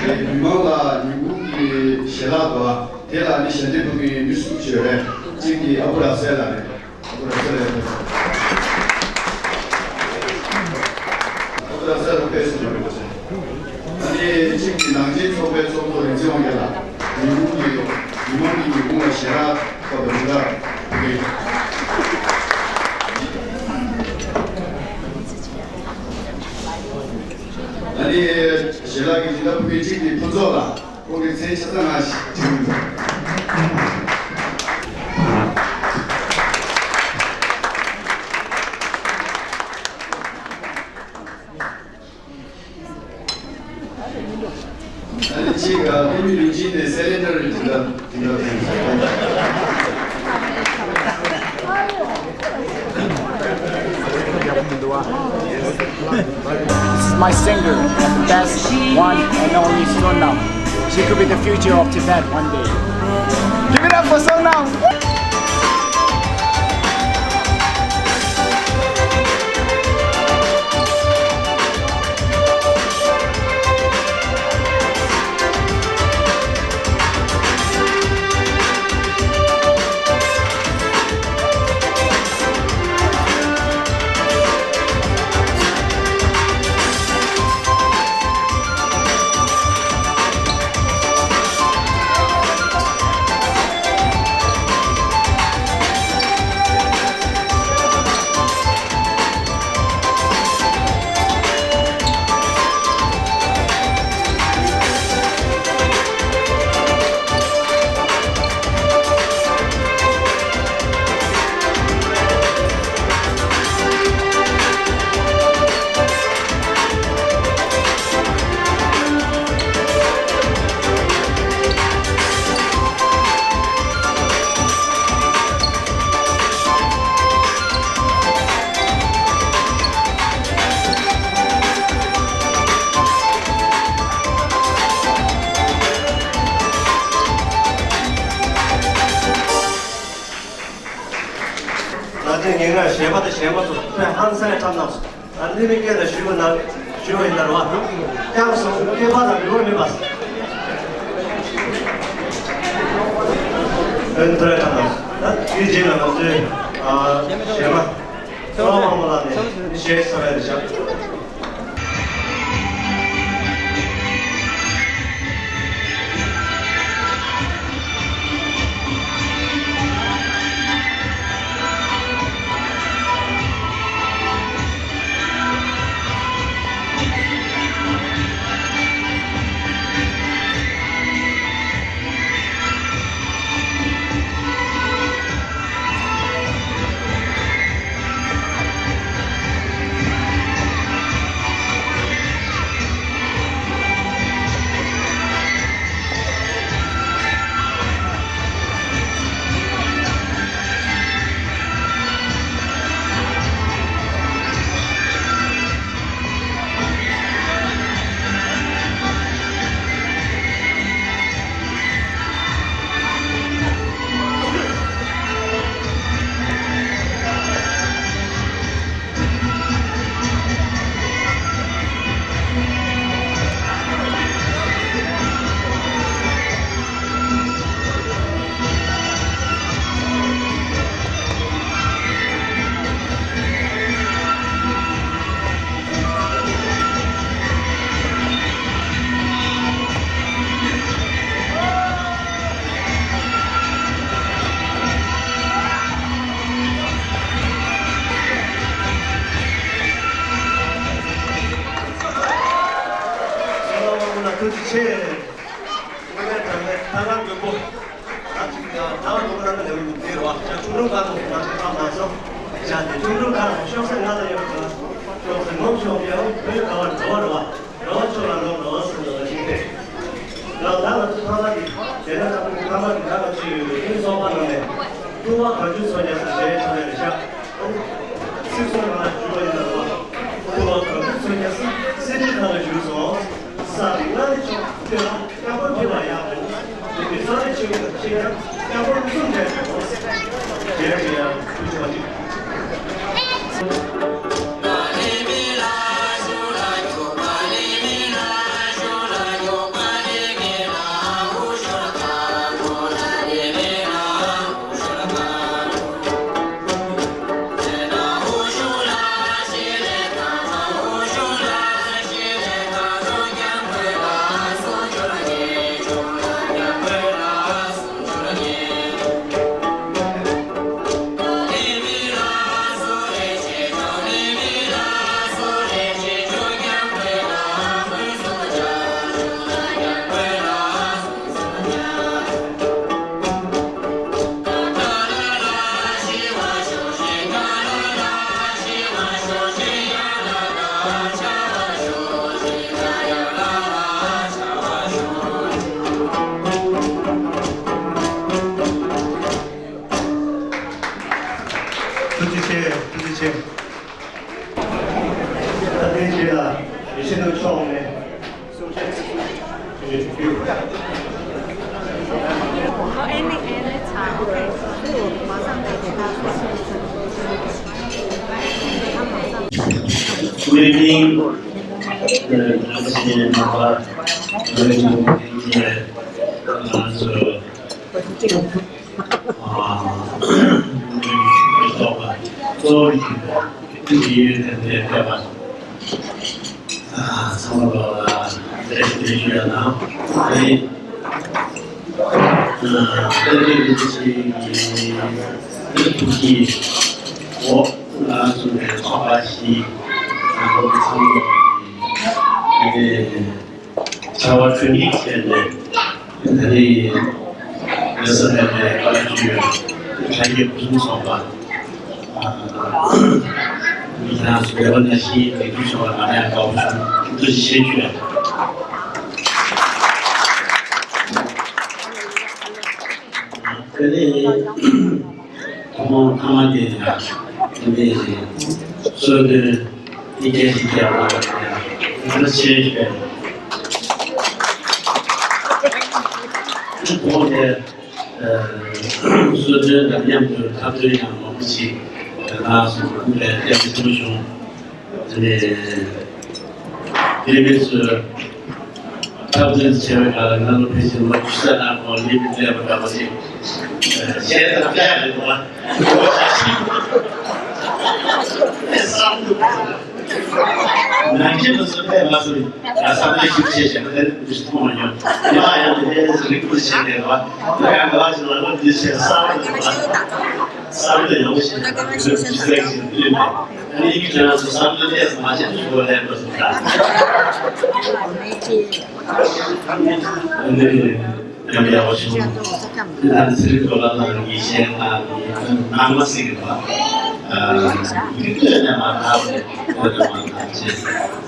མི་མང་ལ་ཉིན་གུང་གི་ཞལ་ལག་དང་དེ་ལ་ནི་ཞལ་འདེབས་ཕུལ་མཁན་མི་གསུམ་ཞིག་ཡོད་རེད། གཅིག་གིས་ཨ་ཁུ་ར་སེ་ལགས་རེད། ཨ་ཁུ་ར་སེ་ལགས་རེད། ཨ་ཁུ་ར་སེ་ལགས་དཔེ་སྲིད་སྐྱོང་རེད་པ་ཟེར། ཨ་ནི་གཅིག་གིས་ནང་ཆེན་ཚོགས་པའི་ཚོགས་གཙོ་རིག་འཛིན་དབང་རྒྱལ་ལགས། ཉིན་གུང་གི་མི་མང་གི་ཉིན་གུང་ལ་ཞལ་ལག་ཕུལ་བ་དང་། ཨ་ནི་ཞལ་ལག་གི་སྦྱིན་བདག་ཕུལ་མཁན་གཅིག་ནི་ཕུན་ཚོགས་ལགས། ཁོང་གི་མཚན་ཆ་ཚང་ང་ཞིག་བྲིས་ཡོད། ཨ་ནི་གཅིག་ག་ལི་མི་ལུན་ཅིན་ནས་སེ་ལེན་ཌར་རེད། དེ་འདྲ་དེ་འདྲ་དེ་འདྲ། This is my singer, the best one and only Sonam. She could be the future of Tibet one day. Give it up for Sonam! ང་ཚོའི་ཉིན་རེར་གཞས་པ་དང་གཞས་མ་ཚོ་ཁྱོད་ཧང་སངས་འཁྲབ་གནང་སོང་། ད་འདི་ནི་སྐད་དང་ཞུ་བ་ན་ཞུ་བ་ཡིན་ན་རེད་བ། ཀྱང་སོང་སྐད་པ་དང་འགྱུར་བ་མེད་པ། ཨོན་ཐོས་འཁྲབ་གནང་སོང་། ད་དེའི་རྗེས་ལ་ང་ཚོའི་ཨ་གཞས་མ། ཚོར་བ་མང་པོ་ལ་ནས་ཞེས་ས་རེད་ཤག་ཐུགས་རྗེ་ཆེ། དངོས་གནས་དྲང་གནས་ཐད་ཀར་མགོན་པོ། ད་ཅིག་ད་ད་མགོན་པོ་རང་གི་ལེའུ་འདིར་བ་ཅག་ཁྲུང་ཁྲུང་ཁ་ཐོག་ང་ཚོ་ཁ་མ་སོང་། ཅག་དེ་ཁྲུང་ཁྲུང་ཁ་ཐོག་ཤོག་སེར་ང་ལ་ཡོད་པ། ཤོག་སེར་ངོམ་ཤོག་ཡ་བོད་དགའ་བར་འགྲོ་བར་བ། ར་བ་ཆོས་ལ་ལོག་ར་བ་སུ་འདུག་ཅིག་སྟེ། ལ་ད་ང་ཚོ་ཐང་ལ་གི་དེ་ན་ཚ་ཁུ་ཁ་མ་གི་ད་ང་ཚོ་ཡོད་པའི་ཨིན་སོག་པ་ནང་ནས་ཀྲུང་བ་གངས་ཅན་ཚོ་རྒྱ་སུ་ཞེས་ཆ་ནས་རེ་ཤག་སིག་སོང་ང་ལ་ཞུ་བ་ཡིན་ན་ར་བ། ཀྲུང་བ་གངས་ཅན་ཚོ་རྒྱ་སུ་སི་ཏི་ཁ་ལ་ཞུ་སོང་། ས་དེ་ང་ནི་ཆོག་སྟེ་ལ། སྐྱབས་འགྲོ་ཕུལ་བ་ཡག་པོ། དེ་མི་ཚང་རེ་ཆེ་བའི་ཆེ་ཡང་སྐྱབས་འགྲོ་མི་གསུང་འདྲ་ཞིག་གོ། རྒྱལ་བའི་ཡང་ཐུགས་རྗེ་ཆེ། ཁྱེད་ལ་ཡེ་ཤེས་མདོ་མཆོག་ནས་གསུང་བཤད་ཞུ་རྒྱུ། Good evening. བྱ་བ་གྲ་སྒྲིག་བྱས་ནས། ད་ནི་རེས་གཟའ་ལྷག་པའི་བཀའ་བརྒྱུད་དྲ་རྒྱའི་སྐུ་གསུང་ཚོགས་པ། མི་དང་སུ་རེ་བ་ནང་བཞིན་དེ་དུས་ཚོགས་པ་ནང་ཡང་དགའ་བོ་བྱུང་། ཐུགས་རྗེ་ཆེ་ཞུ། དེ་ནས། ཐོག་མར་ཐ་མ་དེ་ཡང་དེ་ནས་གསོལ་སྟོན་འདི་སྐད་ཅིག་རྒྱབ་ལ་ཡང་ང་ཆེ་ཞུ། ཐོག་མར་གསོལ་སྟོན་དང་མཉམ་དུ་འཁྲབ་སྟོན་ཡང་མང་པོ་ཞིག་ལགས་སོ། ཁོང་ལ་ཡང་ཆེན་པོ་བྱུང་། དེ་ནས། དེ་མིན་སུ་འཁྲབ་སྟོན་བྱས་པའི་སྒང་ལ་ང་ཚོ་ཕལ་ཆེར་ལོ་བཅུ་ཙམ་ནང་ཁོང་ལས་མི་བསྡད་པ་འདྲ་པོ་ཞིག་གཞན་དང་བསྡད་རེད་པ། ནང་ཁྱིམ་དུ་སུ་ཕེབས་མ་སོང་། ང་བསམ་བློ་ཞིབ་བྱས་བྱས་ན་དེ་འདྲ་མཐོང་མ་མྱོང་། ཡང་ཡང་དེ་ཕལ་ཆེར་རིག་པ་བྱས་ནས་པ། ང་ཡང་ང་ལ་ཞིག་ལ་ལོ་འདི་བྱས་བསམ་བློ་བསམ་བློ་ཡག་པོ་ཞིག་ཞིག་ཞིག་ཞིག་ཞིག་ཞིག་ཨ་ནི་ཁྱེད་རང་ཚོ་བསམ་བློ་ལས་མ་བྱེད་ཞུ་བ་ལས་མ་སོང་ད། ཨ་ནི་ཡང་ཡག་པོ་བྱུང་། དེ་ལྟར་ཚེ་རིང་རྡོ་ལ་ལགས་ཀྱི་གཞས་དང་ནང་མ་ཟིག་གི་བ། ཡིག་ཐོག་ནས་མ་ཐག་པའི་ཐོག་ནས་མ་ཐག་ཅེས་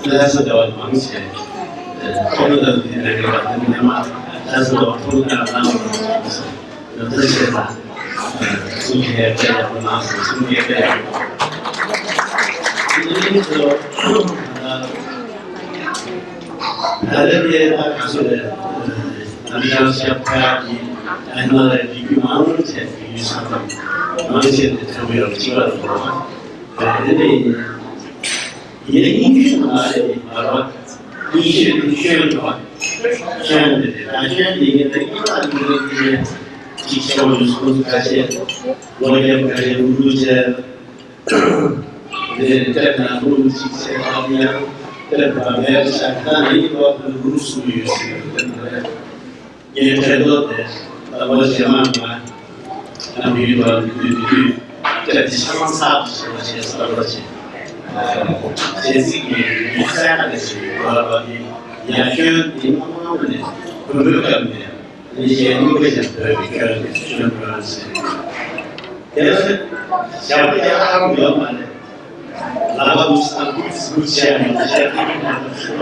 ལྷ་ས་བདེ་བ་མང་ཆེ། ཐོག་མ་དང་དེ་རེ་རེ་བ་དེ་ནས་མ་ལྷ་ས་བདེ་བ་ཐོག་མ་དང་ནང་མ་ཐག་ཅེས། ཡོད་ཚད་བཤད་དང་། གསུང་མཁན་དཔེ་ཡག་པོ་གནང་སོང་། གསུང་མཁན་དཔེ་ཡག་པོ། དེ་ནས་ང་ཚོ་ད་ལྟ་དེ་ད་ག་ཚོད་རེད། ཨ་མི་རི་ཀ་ཤར་ཕ་གི་ཨ་མ་ལ་རིགས་རྒྱུད་མང་ཆེ་ཡུལ་ས་དང་མང་ཆེ་དེ་ཐོན་གྱི་ཡོད་པ་གཅིག་པ་རེད། དེ་ནས་ཡིན་ན་རྙིང་ཤོས་མ་རེད། མ་རེད། རྙིང་ཤོས་དེ་ཤོན་རེད་པ། ཤོན་དེ་རེད། ད་ཤོན་དེ་ཡིན་ན་དབྱིན་ཇི་ལ་ཡིན་ན་དེ་གཅིག་ཆེ་བོ་ཡོད། སོ་སོ་ཁ་ཤས་ལོ་རྒྱབ་ཁ་ཤས་ཨུ་རུ་བྱས། དེ་ནས་དེ་ན་ཨུ་རུ་གཅིག་བྱས། ཨ་ནི་ཡང་དེ་ན་མེ་རི་ཤ་ཁ་ནི་ལོ་ཨུ་རུ་སུ་ཡོད་ཟེར། དེ་ན་ངའི་འཕྲོད་བསྟེན་དེ་ལྟ་བུ་ཇེ་མང་མ་ཨ་མི་རི་ཀ་ལ་འདུས་དུས་དེ་དེ་ཆ་ཚང་གསར་དུ་བྱེད་པ་བྱེད་གསར་པ་བྱེད། གཞན་ཚིག་གི་ཡིག་གསར་ལ་བྱེད་པ་ལ་ནི་ཡ་ཤོན་དེ་མ་མང་བ་ནས་བོད་པའི་སྐབས་ནས་ནི་གཞན་སྙིང་པོ་ཞིག་བོད་ཀྱི་ཁྱོན་ནས་ཤོན་པ་ཟེར། དེ་ལ་ཞབས་ཀྱི་ཨ་ཧམ་ཡོད་མ་རེད། ལག་པ་འདུག་སེ་འདུག་སེ་འདུག་སེ་བྱས་ནས་བྱས་ནས་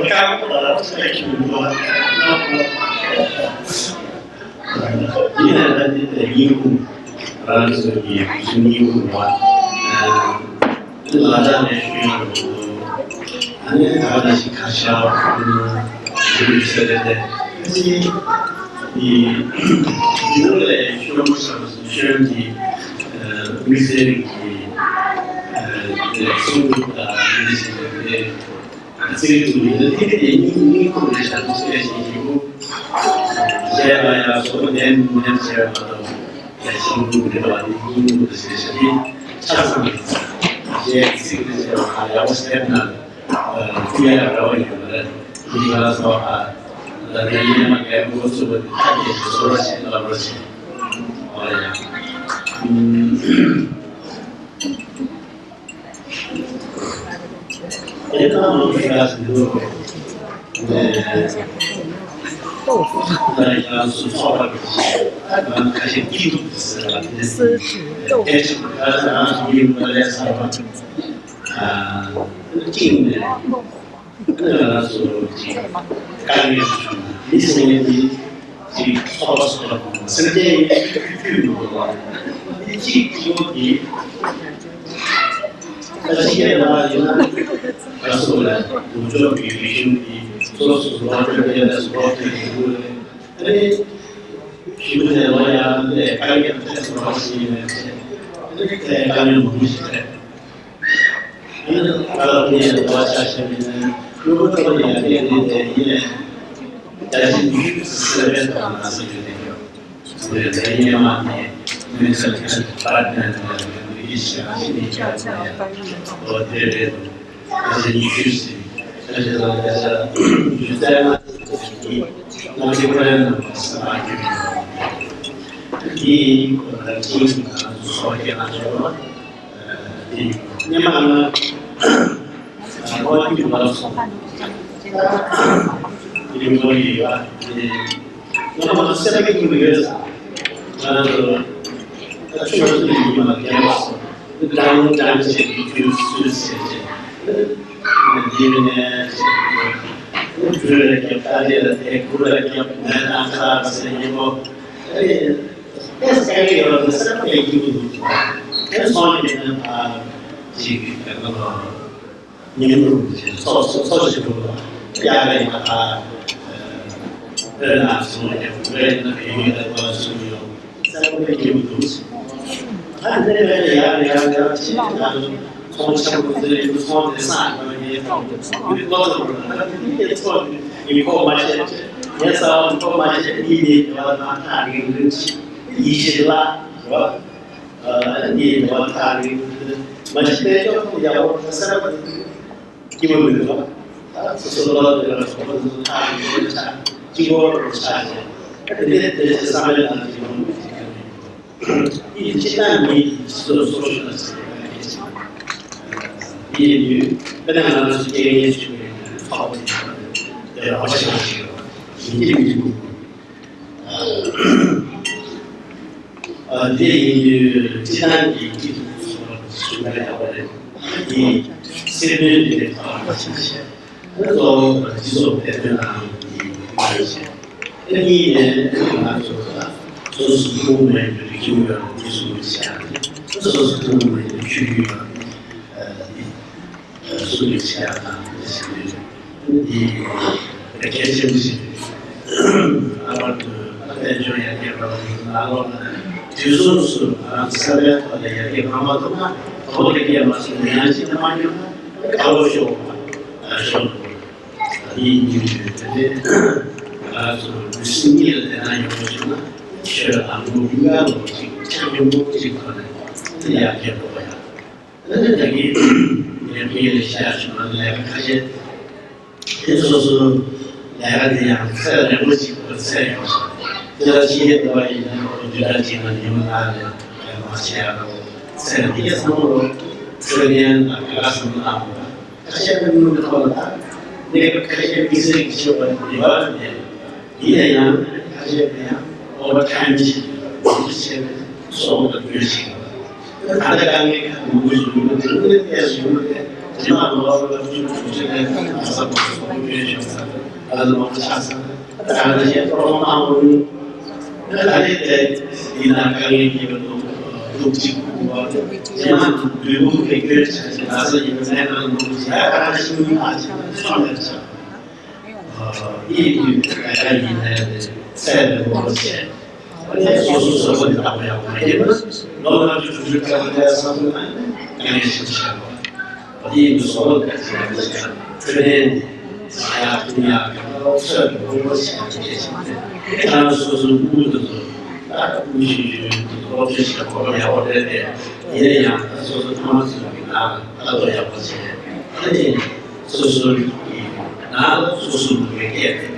ཁ་ཁོ་ལ་ལག་པ་ཁྱེར་གྱི་མི་འདུག་ཨ། ཡིན་ན་ད་འདི་ལྟར་སྙིང་ཁུང་རང་ཚོ་གི་སྙིང་ཁུང་བ་ལ་དྭགས་ནས་ཤོན་ཡོང་འདུག་ཨ་ནི་ད་ག་ནང་བཞིན་ཁ་ཤ་ཡོད་ཟེར་ཏེ་ཁ་ཅིག་འདི་འདི་ལ་ཤོན་པོ་ཤ་ཤོན་གྱི་དམིགས་བསལ་གྱི་གསུང་གྲུབ་དང་འདི་བཞིན་དེ། ཚིག་ཏུ་ཡིན་ན་ཐིག་ལེ་སྙིང་སྙིང་ཁུང་རེད་བཞག་འདུག་ཟེར་བཞིན་ཡིན་གོ། གཞན་ལ་ཡང་བཟོ་ལེན་ལེན་བྱས་པ་དང་། ཡང་ཤིང་ཏུ་འདྲེས་པ་ནི་སྙིང་ཁུང་དུ་ཟེར་བཞིན་ཆ་ཚང་རེད། གཞན་ཚིག་རེ་བྱས་པ་ཡག་པོ་ཟེར་ན་ཐུགས་ཡག་ར་བ་ཡོད་པ་རེད། འདི་ག་ལ་སོགས་པ་ལ་ནི་ཡིན་ན་མ་གལ་མགོ་ཚུགས་པ་དེ་ཐག་བཅད་ཅིང་བཟོ་ར་བྱེད་ལབ་ར་བྱེད། ཨོ་ཡ། དེ་ལྟར་ལུགས་ཤིག་ལ་ཟིན་དུས། ད་ཡང་སུ་ཚོགས་པ་ཁ་ཤས་སྐྱིད་སྡུག་ཟེར་བ་དེ་སྐད་ཆ་ཁ་ཚ་རང་སུ་ཡིན་པ་ལས་ཟེར་བ་ཅིག་ནས་ང་རང་ཚོ་ཅིག་དཀའ་ངལ་བྱུང་། མི་ཟེར་མཁན་དེ། ཅིག་ཚོགས་པ་སོགས་ལ་སེམས་ཅན་ཡོད་ཁུལ་ཁུལ་མི་འདུག་བ། འདི་གཅིག་གཙོ་བོ་དེ། ད་ཕྱི་རྒྱལ་ལ་ཡིན་ན་ཨ་སོ་ལ་ནུབ་ཕྱོགས་ཀྱི་རིག་གཞུང་གི་སོ་སོ་ལོ་ཏྲི་ཡ་ལ་སོ་ཏྲི་ཡ་ལ་ཨ་ནི་ཞིབ་ནས་ལོ་ཡ་ལས་དཀའ་ངལ་ཐེབས་སོང་བ་ཞིག་ཡིན་ནས་ཨ་ནི་དེ་དཀའ་ངལ་མང་པོ་ཞིག་རེད། ཨ་ནི་ད་ལྟ་ཕྱི་རྒྱལ་ལ་ཆ་བཞག་པ་ཡིན་ན་ནུབ་ཕྱོགས་ལ་ཡ་གི་ནི་དེ་ཡིན་ནས་རྒྱ་ཆེ་ནུས་ཤུགས་སུ་སེམས་པའི་ཐོག་ལ་སེམས་ཡོད་དེ་ཡོད། ང་ཚོ་སེམས་པ་སྐྱིད་པོ་ཡོད་ཙང་། ང་ཚོ་ད་ཆུང་ཆུང་ཡིན་པ་རྒན་པ་སོགས་འགྲམ་འགྲམ་བྱས་ཏེ་རྒྱུན་སྲོལ་བྱས་བྱས། འདི་ནས་བྲོས་ལ་རྒྱབ། ད་ལྟ་ལ་དེ་གུར་ལ་རྒྱབ། མེ་ན་ཁ་ཟེར་ཉིན་མོ། ཨེ་ཨེ་སྐད་ཡོད་ན་སེམས་པ་སྐྱིད་པོ་འདུག་ཨེ་སོང་ཡིན་ན་ཕ་ཅིག་གི་ཁ་ལ། ཉིན་མོ་ཚོགས་ཚོགས་ཞིག་འགྲོ་ཡག་ཡིན་པ་དང་། དཔེར་ན་སོང་ཡང་དཔེར་ན་ཡིན་ཡོད་པ་སུ་ཡོང་སེམས་པའི་སྐྱིད་པོ་འདུག་ད་འདི་ནས་ཡར་ཡར་ཡར་ཕྱིན་ན་ཚོང་ཆེན་པོ་ཚོའི་ཚོང་དེ་སང་ཡོང་ཡས་དང་ཡུལ་ལོ་ཚོ་ལ་ད་འདི་ཚོ་ཡིན་ཁོ་མ་བྱེད་ངས་ས་བ་ཁོ་མ་བྱེད་ཡིན་ནས་ཡོད་པ་དང་ཐག་རིང་རིང་ཞིག་ཡིད་ཆེས་ལ་ཡོད། འདི་ཡི་འགྲོ་བ་ཐག་རིང་། མ་གཞི་དཔལ་འབྱོར་ཡག་པོ་གསར་པ་སྐྱིད་པོ་མི་འདུག་ད་སོ་སོ་ལ་དེ་ལ་སོགས་པ་འདི་ཚོ་ཐག་རིང་པོ་ཆགས་སྐྱིད་པོ་རུ་ཆགས་ཤིང་། དེ་འདྲའི་དེ་ཚོ་བསམ་བློའི་ནང་གི་མང་པོ་ཞིག་ཡོད་རེད། འདི་སྤྱི་བཏང་མི་ཡི་སོ་སོ་ཞིག་ལ་ཟེར་བ་གལ་ཆེ། འདི་ཡི་ནུས་དཔེར་ན་ང་རང་ཚོ་སྐྱེ་ངེས་བྱུང་བའི་ཚོགས་པ་དེ་ཡག་པོ་ཞིག་ཞིག་ཡིན་གྱི་མི་འདུག་འདི་ཡིན་དུས་སྤྱི་བཏང་གི་སྐྱིད་སྡུག་སོགས་ཞུ་ན་ཡག་པོ་རེད། འདི་སེམས་ནུས་འདི་ལས་ཐོག་མ་ཕྱིན་ཆད་གཙོ་བོ་སྤྱི་ཚོགས་བདེ་དོན་ལ་ཡིན་ཆེད། ཨ་གཉིས་ནས་ང་ཚོ་ལ་སོ་སོ་ཐུན་མོང་མ་ཡིན་པའི་རིག་གཞུང་ཡོད་རེད། འདི་སོ་སོ་ཆ་ནས་སོ་སོ་ཐུན་མོང་མ་ཡིན་པའི་ཆོས་བརྒྱུད་ཡོད་རེད། སུ་ལས་བྱེད་ཡག་དང་འདི་ཞིག་རེད། འདི་གལ་ཆེན་པོ་ཞིག་རེད། ལྷག་པར་དུ་དཔལ་འབྱོར་ཡར་རྒྱས་འགྲོ་བའི་ནང་ལོགས་ལ་དུས་མཚུངས་སུ་ང་རང་ཚོ་བསམ་པའི་ཐོག་ལ་ཡར་རྒྱས་གང་མ་ཐུབ་ན་གོ་ལ་རྒྱས་མ་སོང་ན་ཡང་ཅི་ནས་མ་འགྱུར་ན་དགའ་བོ་ཤོག་ཤོག་འདི་ཡིན་རྒྱུ་རེད། དེ་ནས་ང་རང་ཚོ་ལུས་སེམས་གཉིས་ལ་བདེ་ཐང་ཡོང་བ་བྱུང་ན་ཆོས་ལ་དང་པོ་མི་དགའ་བ་ཅིག་ཆ་སྙོམས་པོ་ཅིག་ཐོག་ནས་དེ་ཡར་རྒྱས་འགྲོ་བ་ཡང་། ཨ་ནི་ད་གིན་ངས་ཕ་གི་ལ་བཤད་བྱུང་ན་ལས་ཀ་ཁ་ཤས་དེ་སོ་སོ་ལས་ཀ་དེ་ཡང་ཚད་རན་པོ་ཞིག་གི་ཚད་ཡོད་ཤག་དེ་ལ་ཕྱི་རྒྱལ་འགྲོ་བ་ཡིན་ན་ཁོ་བདུན་ཕྲག་གཅིག་ནང་ཉི་མ་ལྔ་ལས་ལས་མ་བྱས་ཡག་རོགས་ཚད་འདི་གས་བསམ་བློ་འཁོར་ཉན་དང་དགའ་བསམ་བློ་བཏང་དགོས། ཁ་ཤས་ཀྱི་མིག་ནང་ཐོག་ལ་ད་གནས་སྐབས་ཁ་ཤས་དམིགས་བསལ་གྱི་ཆེ་བ་ཡོད་པ་རེད། ཡིན་ན་ཡང་ཁ་ཤས་ཀྱིས་ཡང་ཨོ་བར་ཐའེམ་བྱས་ནས་ལོ་རྒྱུས་བྱས་ནས་སོང་བ་དགོས་ཤིང་། ད་ལྟ་དཀའ་ངལ་ཁག་མང་པོ་ཞིག་ཡོད་པ་དེ་ཚོ་ནས་ཏོག་ཙམ་ཡོང་བ་དེ་རྗེས་མ་ལོ་བ་ལོ་རྒྱུས་གྲོང་ཁྱེར་ནས་ལྷ་ས་གོང་ས་མང་པོ་བྱུང་ས་ད་ལྟ་མང་པོ་ཆགས་ས་ད་ལྟ་བཤད་སྤྲོ་བ་མང་པོ་ཡོད། ད་ལྟ་དེ་ཡིན་ན་དཀའ་ངལ་སྐྱེས་པ་དང་ཐུགས་གཅིག་པུ་བ་རྗེས་མ་ལུས་པོ་གི་སྐྱོན་ཆ་ཞིག་ལྷ་ས་ཡིན་པ་ནས་ང་ལ་མང་པོ་ཞིག་ཡ་ག་རང་ཤི་མི་ཕ་ཆགས་ཆོག་མེད་ཆགས། ཨ་ཡིད་ཀྱི་ལས་ཀ་ཡིན་ནའི་ཚད་ལས་འགོ་བྱས། ཨ་ནི་སོ་སོ་སོ་སོ་ནི་བདག་པོ་ཡག་པོ་མ་ཡིན་ན་ལོ་ལྔ་བཅུ་དྲུག་ཅུ་སྐྱབས་བཅོལ་ས་ཁོངས་ན་དཀའ་ངལ་ཞིག་ཆགས་པ། ཨ་ནི་ཡིན་དུས་སོ་སོ་ལ་དཀའ་ངལ་ཞིག་ཆགས་འཕྲོད་བསྟེན་ནི་ཟ་ཡག་འཐུང་ཡག་གི་ཚོད་དུ་དགོས་པ་ཞིག་ཡང་བྱེད་ཅིང་ཁྱེད་རང་སོ་སོའི་དངུལ་དུ་དུ་ད་དངུལ་ཞིག་ཞུ་དུ་སློབ་སྦྱོང་ཞིག་དགོས་པ་ཡག་པོ་རེད་དེ་ཡིན་ན་ཡང་ད་སོ་སོ་ཐོག་མ་ཚུད་པའི་ནང་ལ་ལྟ་རྟོག་ཡག་པོ་བྱས་ཨ་ནི། སོ་སོའི་ནང་ལ་སོ་སོ་ལུགས་ཀྱི་སྐད་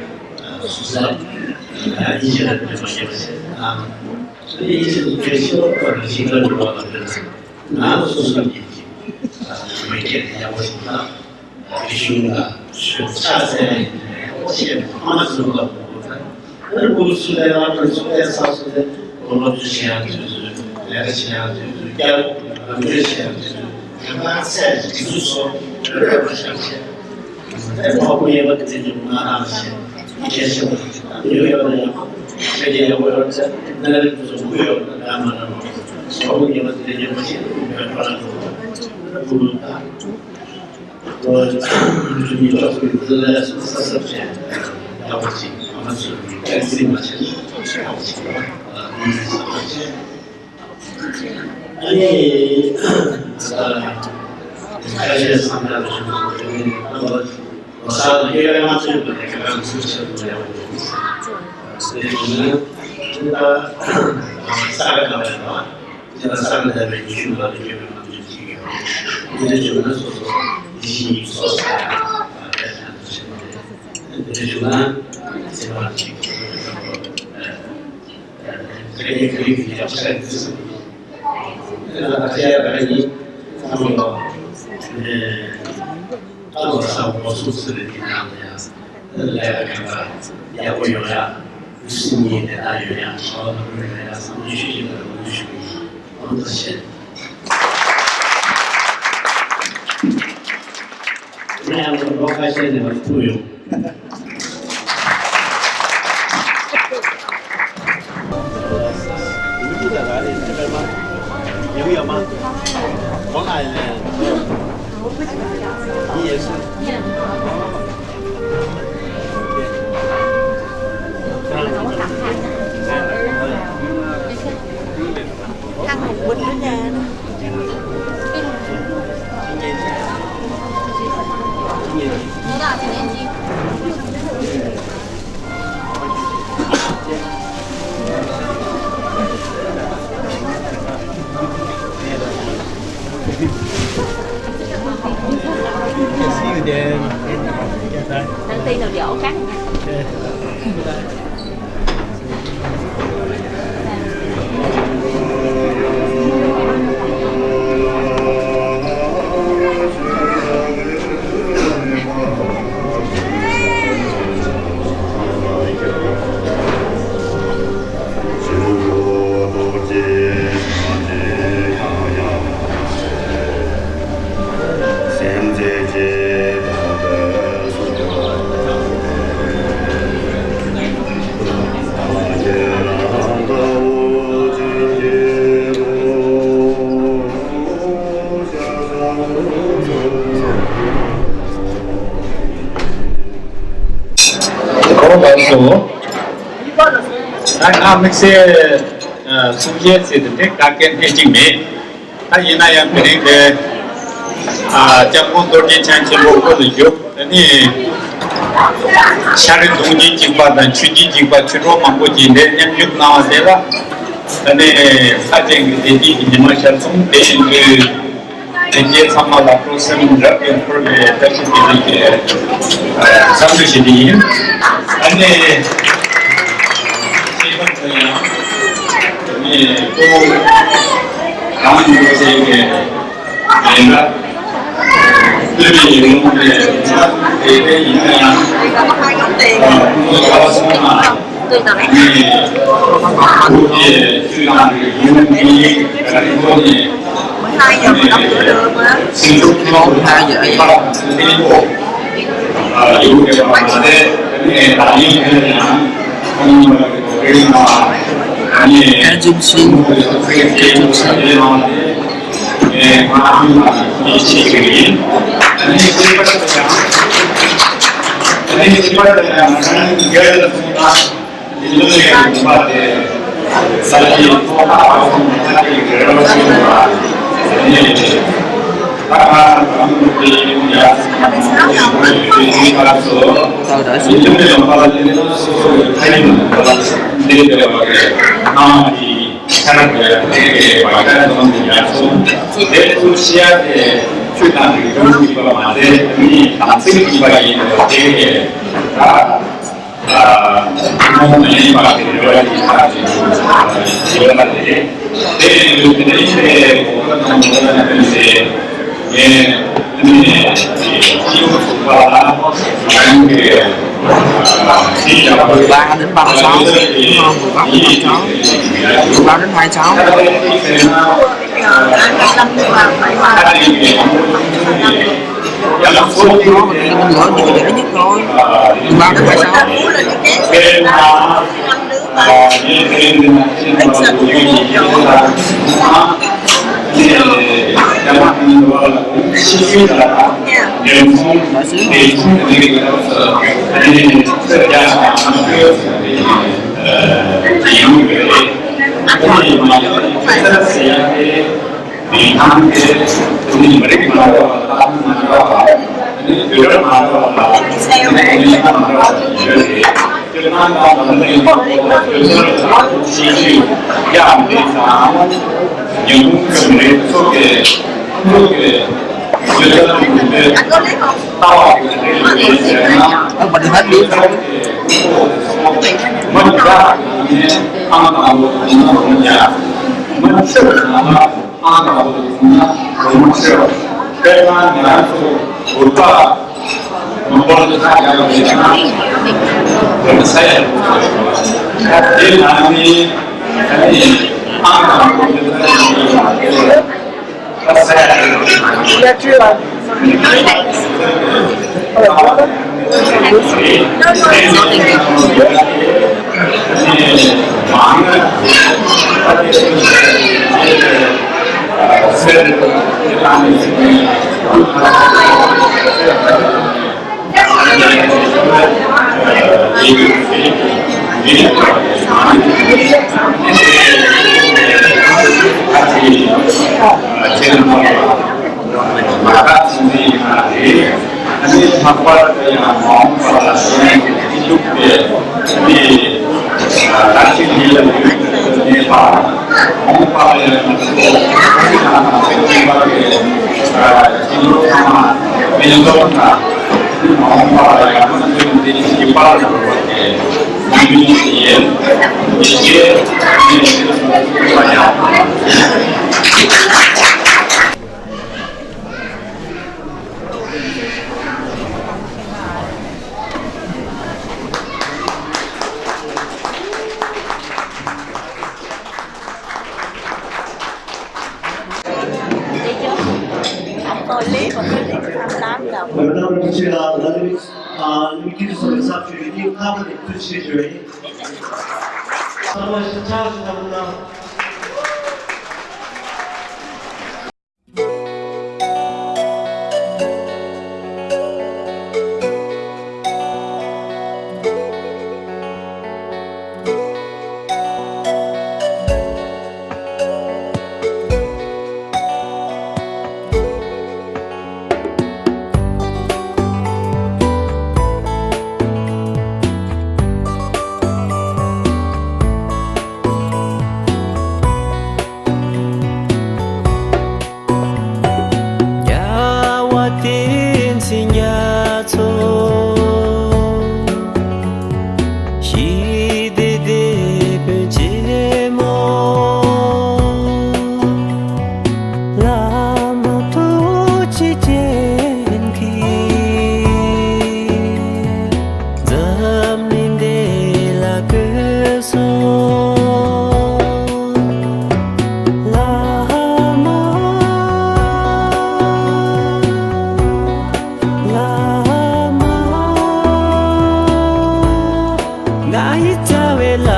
དེ་སོ་སོ་ཡིད་ཆེས་དང་ལྡན་པ་ཞེས་པ་ཞིག་ནང་ལ་ཡིད་ཆེས་དང་ལྡན་ཞེས་པ་ཁོ་རང་ཞིང་ཁར་འགྲོ་བ་ལ་ཕན་ཚུན་ནང་ལ་སོ་སོ་ཡིད་ཆེས་ལུགས་ཀྱི་སྐད་དེ་ཡག་པོ་ཞིག་དང་རིག་གཞུང་ལ་ཆོས་ཕྱག་འཚལ་ཡིན་ནའི་ཡག་པོ་ཞེས་པ་ཨ་མ་ཚོ་ལ་གོ་དང་། ཨ་ནི་སྐུ་ཚུལ་ལས་ལ་ཕན་ཚུན་ལས་ཚགས་སུ་ལས་སློབ་ཁྲིད་བྱེད་ཡག་དུས་ཚོད་ལས་ཀ་བྱེད་ཡག་དུས་ཚོད་བསྐྱར་རམ་འདེགས་བྱེད་ཡག་དུས་ཚོད་ཡང་ན་ཚད་ཀྱི་སྒྲིག་འཛུགས་སོགས་རེ་རེ་བ་བཞག་བྱས། ཨ་ནི་གྲོགས་པོ་ཡོད་པ་དེ་ཚོ་ང་རང་བྱས་གལ་ཆེ་བ་ཡོད་ཡོད་ན་ཡག་པོ་ཕལ་ཆེར་ཡག་པོ་ཡོད་ཚེ་ན་རེ་དུས་ཚོད་མུ་ཡོད་ན་ད་མ་ན་རོགས་གྲོགས་པོ་ཡོད་པ་དེ་ཚོ་ཡོད་པ་ཞིག་ཡོད་པ་ལ་འགྲོ། ཨ་ནི། ད་ཁ་ཤས་བསམ་འཆར་ཞུ་དགོས་ལོ་གསར་ལ་སྐྱེ་བའི་ང་ཚོའི་ལ་ཁ་ཁ་ཚུལ་ཆེན་པོ་ཡག་པོ་ཡོད། དེ་བྱུང་ན་ད་ས་ག་ཟླ་བའི་ལ་དེ་ལ་ས་ག་ཟླ་བའི་ཉི་ཤུ་ལ་སྐྱེ་བའི་ང་ཚོའི་གཅིག་ཡོད། དེ་འདྲ་བྱུང་ན་སོ་སོ་ཡིད་བཞིན་ཡིད་སོ་ས་ཡ་དེ་འདྲ་བྱུང་ན་ཚེ་དབང་གཅིག་དེ་གའི་ག་རེ་གི་རྒྱབ་ཆ་ཡིན་ཟེར། དེ་ལ་ད་ཆ་ཡ་ག་རེ་ཡིན། ཨ་ནི་ད་ལོ་གསར་འགོ་ཚུགས་ཟེར་བའི་དེ་ནང་ལ་ཡང་ལས་ཀ་གང་ག་ཡག་པོ་ཡོང་ཡ། ལུས་སེམས་གཉིས་བདེ་ཐང་ཡོང་ཡ། བྱ་བ་ལམ་འགྲོ་ཡོང་ཡ་བསམ་ཚུལ་ཞུ་བཞིན་པ་ལ་འོས་ཤིག་ཡིན། ཨོ་ཐུགས་རྗེ་ཆེ། ང་ཡང་ལོ་ཁ་ཤས་ནས་མར་ཐུག་ཡོང་། གོང་དུ་སོང་། ད་ང་དམིགས་བསལ་གསུང་བཤད་ཟེར་དེ་འདྲའི་ག་གེ་འདྲ་གཅིག་མེད། ད་ཡིན་ན་ཡང་དེ་རིང་དེ་ཨ་སྐྱབས་མགོན་རྡོ་རྗེ་འཆང་ཆེན་པོ་སྐུ་ལ་བཞུགས། ད་ནི་ཤ་རི་གདུང་རྒྱུད་གཅིག་པ་དང་ཆོས་བརྒྱུད་གཅིག་པ་ཆོས་གྲོགས་མང་པོ་ཅིག་འདིར་མཉམ་ཞུགས་གནང་བ་དེ་ལ་ད་ནི་ས་ཆེན་གྱི་བདེ་སྐྱིད་ཀྱི་ཉི་མ་ཤར་སོང་། དེ་བཞིན་དུ་དེ་རྗེས་ཚང་མ་ལ་སྤྲོ་སེམས་རབ་ཏུ་འཁོལ་བའི་བཀྲ་ཤིས་བདེ་ལེགས་ཀྱི་འཚམས་འདྲི་ཞུ་རྒྱུ་ཡིན། ཨ་ནི་ཁྱད་པར་དུ་ཡང་ཨ་ནི་སྐུ་ངོ་རང་ཉིད་ཀྱི་ལས་ཀ་སྤེལ་བའི་ཡིན་ལུགས་དེ་དེ་ཡིན་ན་ཡང་ཁོང་ཚོ་ག་བ་སོང་ན། ཐུན་མོང་མ་ཡིན་པ་གི་རེ་བ་ཡིན་ཁག་ཅིག་ཡོད་པ་རེད། དེ་ཡིན་དུས་དེ་འདྲའི་ཆེད་གོ་སྐབས་དང་གོ་སྐབས་ལྡན་པའི་ངས་ནི་སྤྱི་ཡོངས་ཚོགས་པ་ལ་ང་རང་གི་ཞིབ་ཡག་པོའི་ལ་ཧ་ལས་པ་ཧ་ཅང་ཡིན་པ་ཧ་ཅང་ལ་རིམ་ཧ་ཅང་། མི་ཐང་དེ་མི་རིགས་མ་འདྲ་བ་དང་མ་འདྲ་བ། དུས་རབས་མ་འདྲ་བ་དང་གནས་སྟངས་མ་འདྲ་བ་ཡོད་རེད། སྤྱིར་བཏང་དང་ལམ་ལུགས་ཡོད་པའི་བོད་ཕྱི་ཡ་མི་དང་ཉིན་གུང་གི་མི་ཚོ་གི་ཚོ་གི་ཡོད་ཚད་ཀྱི་མི་ལྟ་བ་གི་རེད་ཟེར་ན། མི་འདྲ་མི་འདྲ་ཨང་དང་པོ་ཡིན་ན་རུང་ཡ། མི་ཚེ་ནང་ལ། ཨང་དང་པོ་ཡིན་ན་རོལ་མོ་ཆེ་བ། དཔེར་ན་ང་ཚོ་བོད་པ་མི་འབོར་དེ་ཁ་རྒྱག་པ་ཡིན་ན་བོད་ས་ཡ་རུ་ཆེ་བ། དེ་ནང་ནས་ཨང་དང་པོ་ཡིན་ན་ས་ཡ་རུ་ཆེ་བ། མ་ཁ་ཚིག་འདི་ཡིན་ན་རེད། ཨ་ནི་ལྷག་པར་དུ་ཡང་མ་འོངས་པ་ལ་གཞོན་ནུ་གི་སྐྱིད་སྡུག་དེ་ཨ་ནི་ད་ཅི་ལས་ལ་ཡོད་པའི་གནས་པ། མ་འོངས་པ་ལ་ཡང་ང་ཚོ་ཁོང་གི་ནང་ནང་ཚན་ཁྱིམ་པ་གི་སྐྱིད་སྡུག་ཚང་མ་མི་འདོམས་དང་། ཨ་ནི་མ་འོངས་པ་ལ་ཡང་ང་ཚོའི་འདི་སྐྱིད་པ་ལ་འགྲོ་བ་དེ། རྒྱལ་བ་བསྟན་འཛིན་རྒྱ་མཚོ། ཞི་བདེ་དེད་དཔོན་ཆེན་མོ། བླ་མ་ཐུགས་རྗེ་ཅན་གྱིས། འཛམ་གླིང་འདི་ལ་བཀོད་སོང་། བླ་མ། བླ་མ། ང་ཡི་རྩ་བའི་བླ་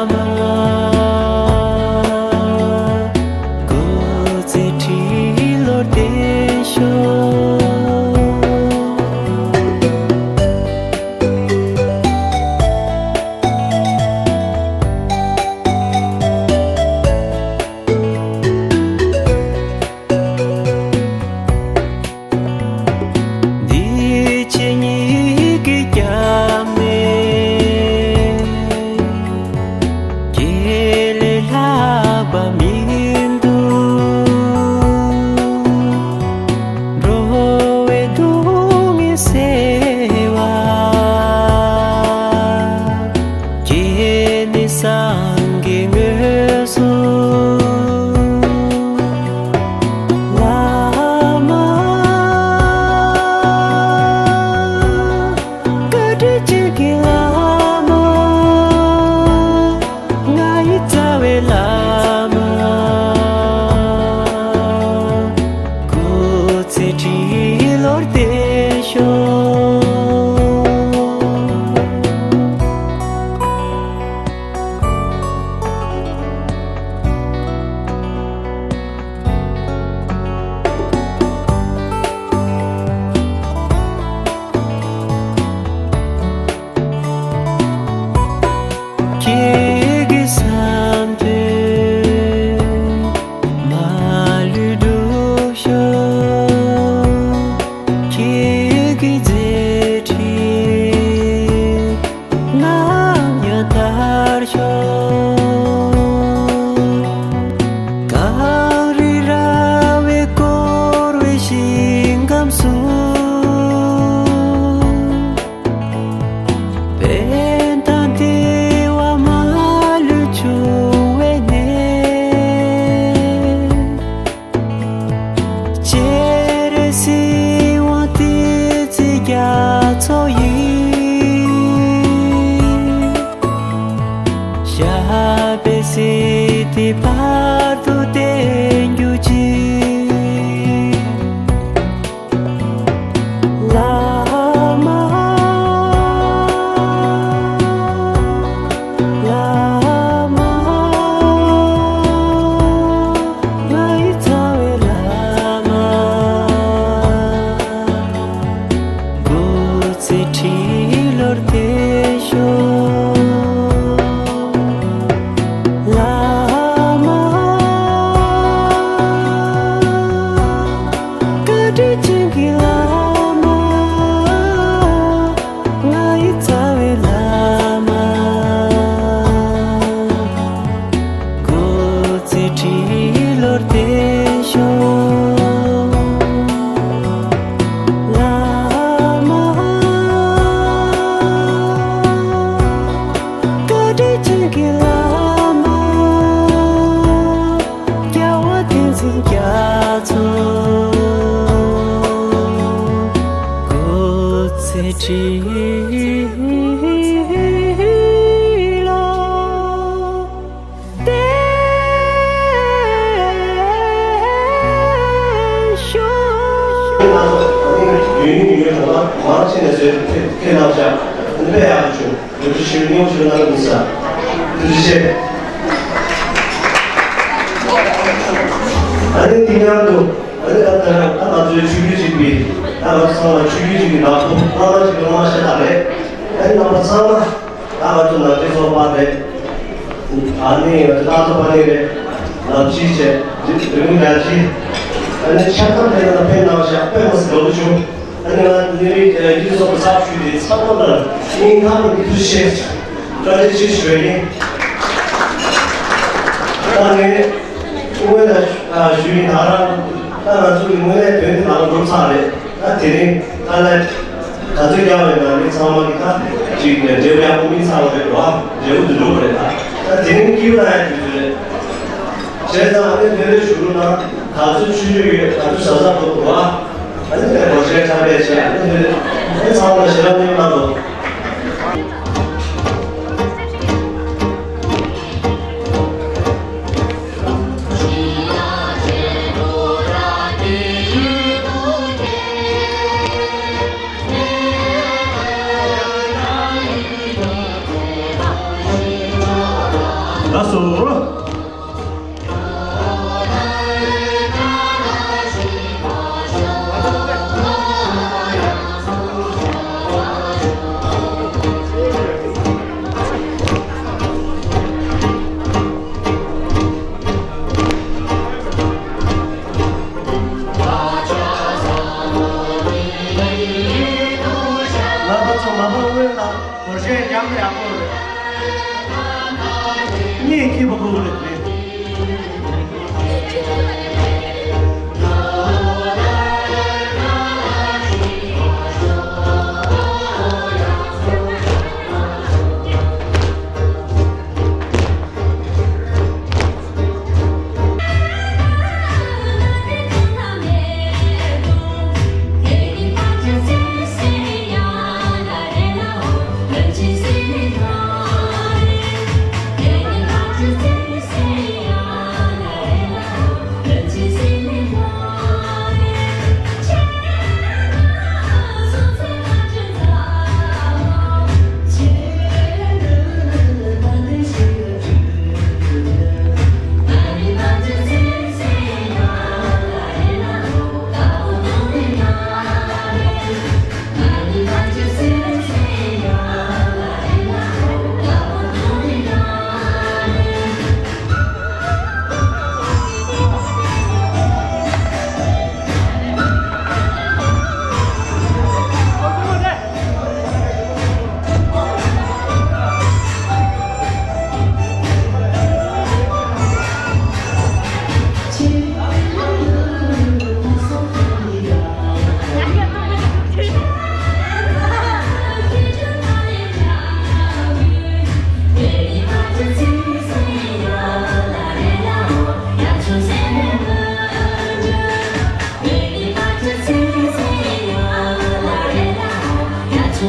མ། སྐུ་ཚེ་ཁྲི་ལོར་བརྟན་ཤོག། འདི་ཕྱི་གཉིས་ཀྱི་རྒྱབ་ནས། ཕན་དང་བདེ་བ་མ་ལུས་འབྱུང་བའི་གནས། སྤྱན་རས་གཟིགས་དབང་བསྟན་འཛིན་རྒྱ་མཚོ་ཡི། ཞབས་པད་སྲིད་མཐའི་བར་དུ་བརྟན་གྱུར་ཅིག་བླ་མ། བླ་མ། ང་ཡི་རྩ་བའི་བླ་མ། སྐུ་ཚེ་ཁྲི་ལོར་བརྟན་ཤོག་བླ་མ། བཀའ་དྲིན་ཅན་གྱི་བླ་མ། ང་ཡི་རྩ་བའི་བླ་མ། སྐུ་ཚེ་ཁྲི་ལོར་བརྟན་ཤོག་བླ་མ། བཀའ་དྲིན་ཅན་གྱི་བླ་མ། རྒྱལ་བ་བསྟན་འཛིན་རྒྱ་མཚོ། སྐུ་ཚེ་ཁྲི་ལོ། བརྟན་ཤོག་ཡུན་རིང་ཡོད་དང་མང་ཆེ་ནས་བཟོས་ཏེ་ཁྱེད་རྣམས་ཀྱང་དཔེ་ཡག་པོ་བྱུང་། ཐུགས་རྗེ་ཆེ། སྙིང་ཆེ་གནང་མི་ས། ཐུགས་རྗེ་ཆེ། ཨ་ནི་དེ་མཉམ་དུ་ཨ་ནི་ད་ལྟ་རང་ད་ང་ཚོའི་ཆོས་བརྒྱུད་གཅིག་པའི་ད་ང་ཚོ་ཚང་མ་ཆོས་བརྒྱུད་གཅིག་པའི་ནག་པོ་བླ་མ་གཅིག་པའི་བླ་མ་ཤ་སྟག་རེད། ཨ་ནི་རྣམ་པ་ཚང་མ་ད་ང་ཚོ་ནང་ཆེན་ཚོགས་པ་རེད། ཨ་ནི་ང་ཚོ་ཏཱ་ཐོ་པ་ནི་རེད། ནམ་ཕྱིས་བྱས་རི་རི་མོ་རྒྱ་ཆེ། ཨ་ནི་ཆ་ཚང་དེ་ལ་ཕན་གནང་ཤག་དཔེ་མི་སྲིད་དགའ་པོ་བྱུང་། ཨ་ནི་ང་ནི་རིགས་ཀྱི་རྒྱུ་ཚོགས་ཀྱི་ཚབ་ཞུས་ཏེ་ཚང་མ་ལ་སྙིང་ཐག་པ་ནས་ཐུགས་རྗེ་ཆེ། བཀའ་དྲིན་ཆེ་ཞུ་བ་ཡིན། ད་ངས་དངོས་གནས་ཞུ་ཡིན། ད་རང་ད་ང་ཚོ་གི་དངོས་གནས་དོན་དེ་ནང་འགྲོ་ཚར་རེད། ད་དེ་རིང་ད་ལས་ག་ཚོད་རྒྱག་པའི་ནང་མི་ཚང་མ་གི་ད་ཅིག་འབྲས་བུ་ཡག་པོ་སྨིན་ཚར་བ་རེད་བ། འབྲས་བུ་འདི་འགྲོ་བ་རེད། ད་ད་དེ་རིང་སྐྱིད་པོ་ལ་ཡང་དུས་ཚོད་རེད། བྱས་ཙང་ཨ་ནི་དེ་རིང་ཞུ་རུ་ན་ག་ཚོད་ཆུ་ཆུ་ཡོད་ག་ཚོད་ཟ་ཟ་འགྲོ་བ། ཨ་ནི་དེ་སྒོར་གཞས་འཁྲབ་པའི་ཆེད་ཨ་ནི་དེ་ཚང་མ་ཞེ་དྲག་སྙིང་ནང་དུ། ལགས་སོ། ལག་པ་ཚོ་མ་འཕངས་སྔོན་ལ་སྒོར་གཞས་རྒྱག་ན་ཡག་པོ་རེད། གཉིད་ཁྱིམ་པ་ཁུག་རེད་དེ། ལའོ།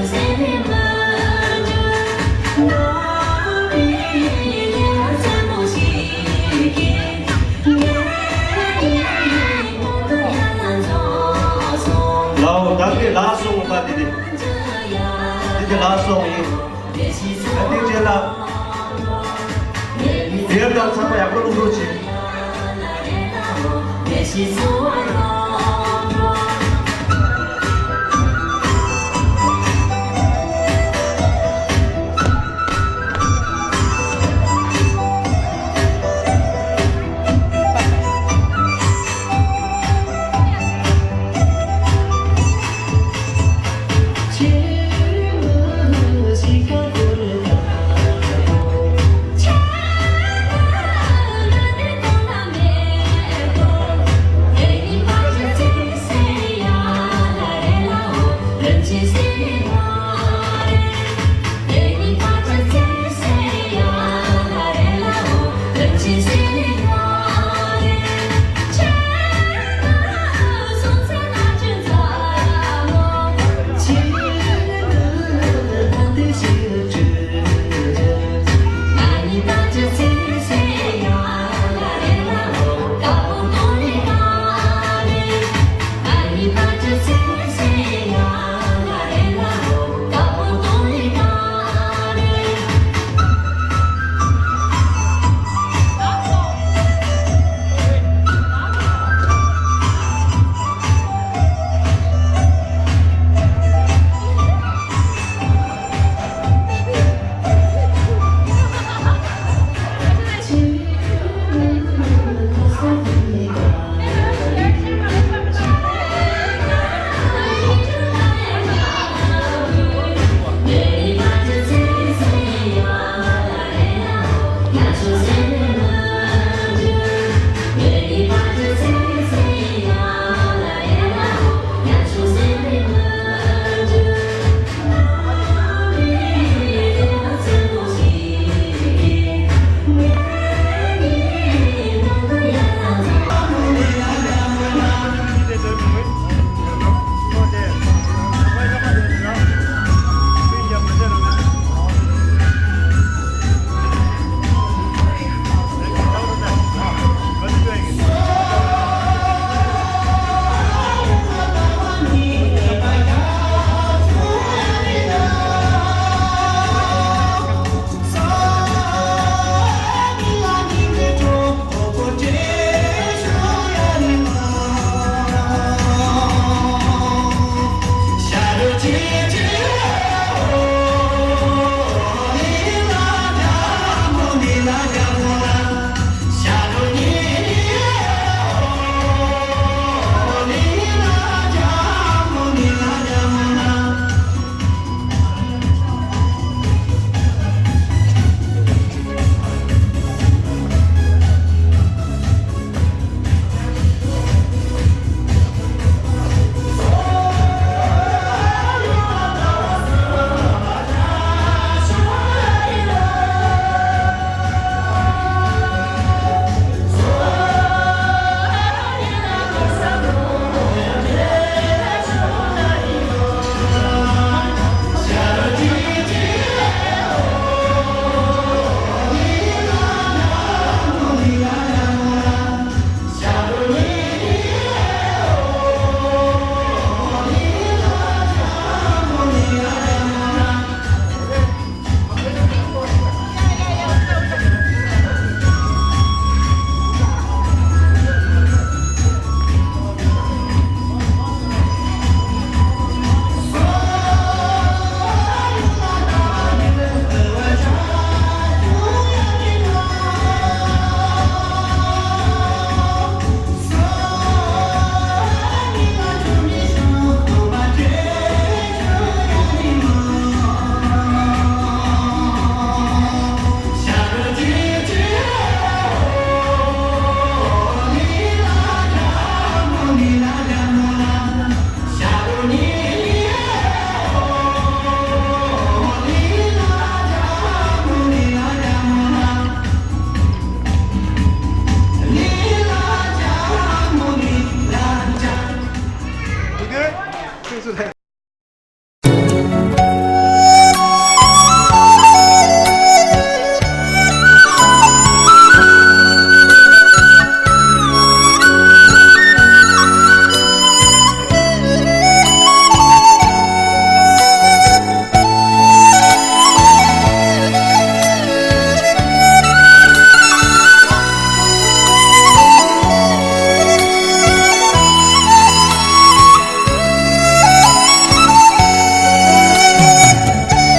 ད་གིན་ལགས་སོ། ད་དེ་དེ་དེ་དེ་ལགས་སོ་ཡིན། ད་དེ་རྗེས་ལ། དེར་ད་ཚང་མ་ཡག་པོ་བླུགས་རོགས་བྱེད།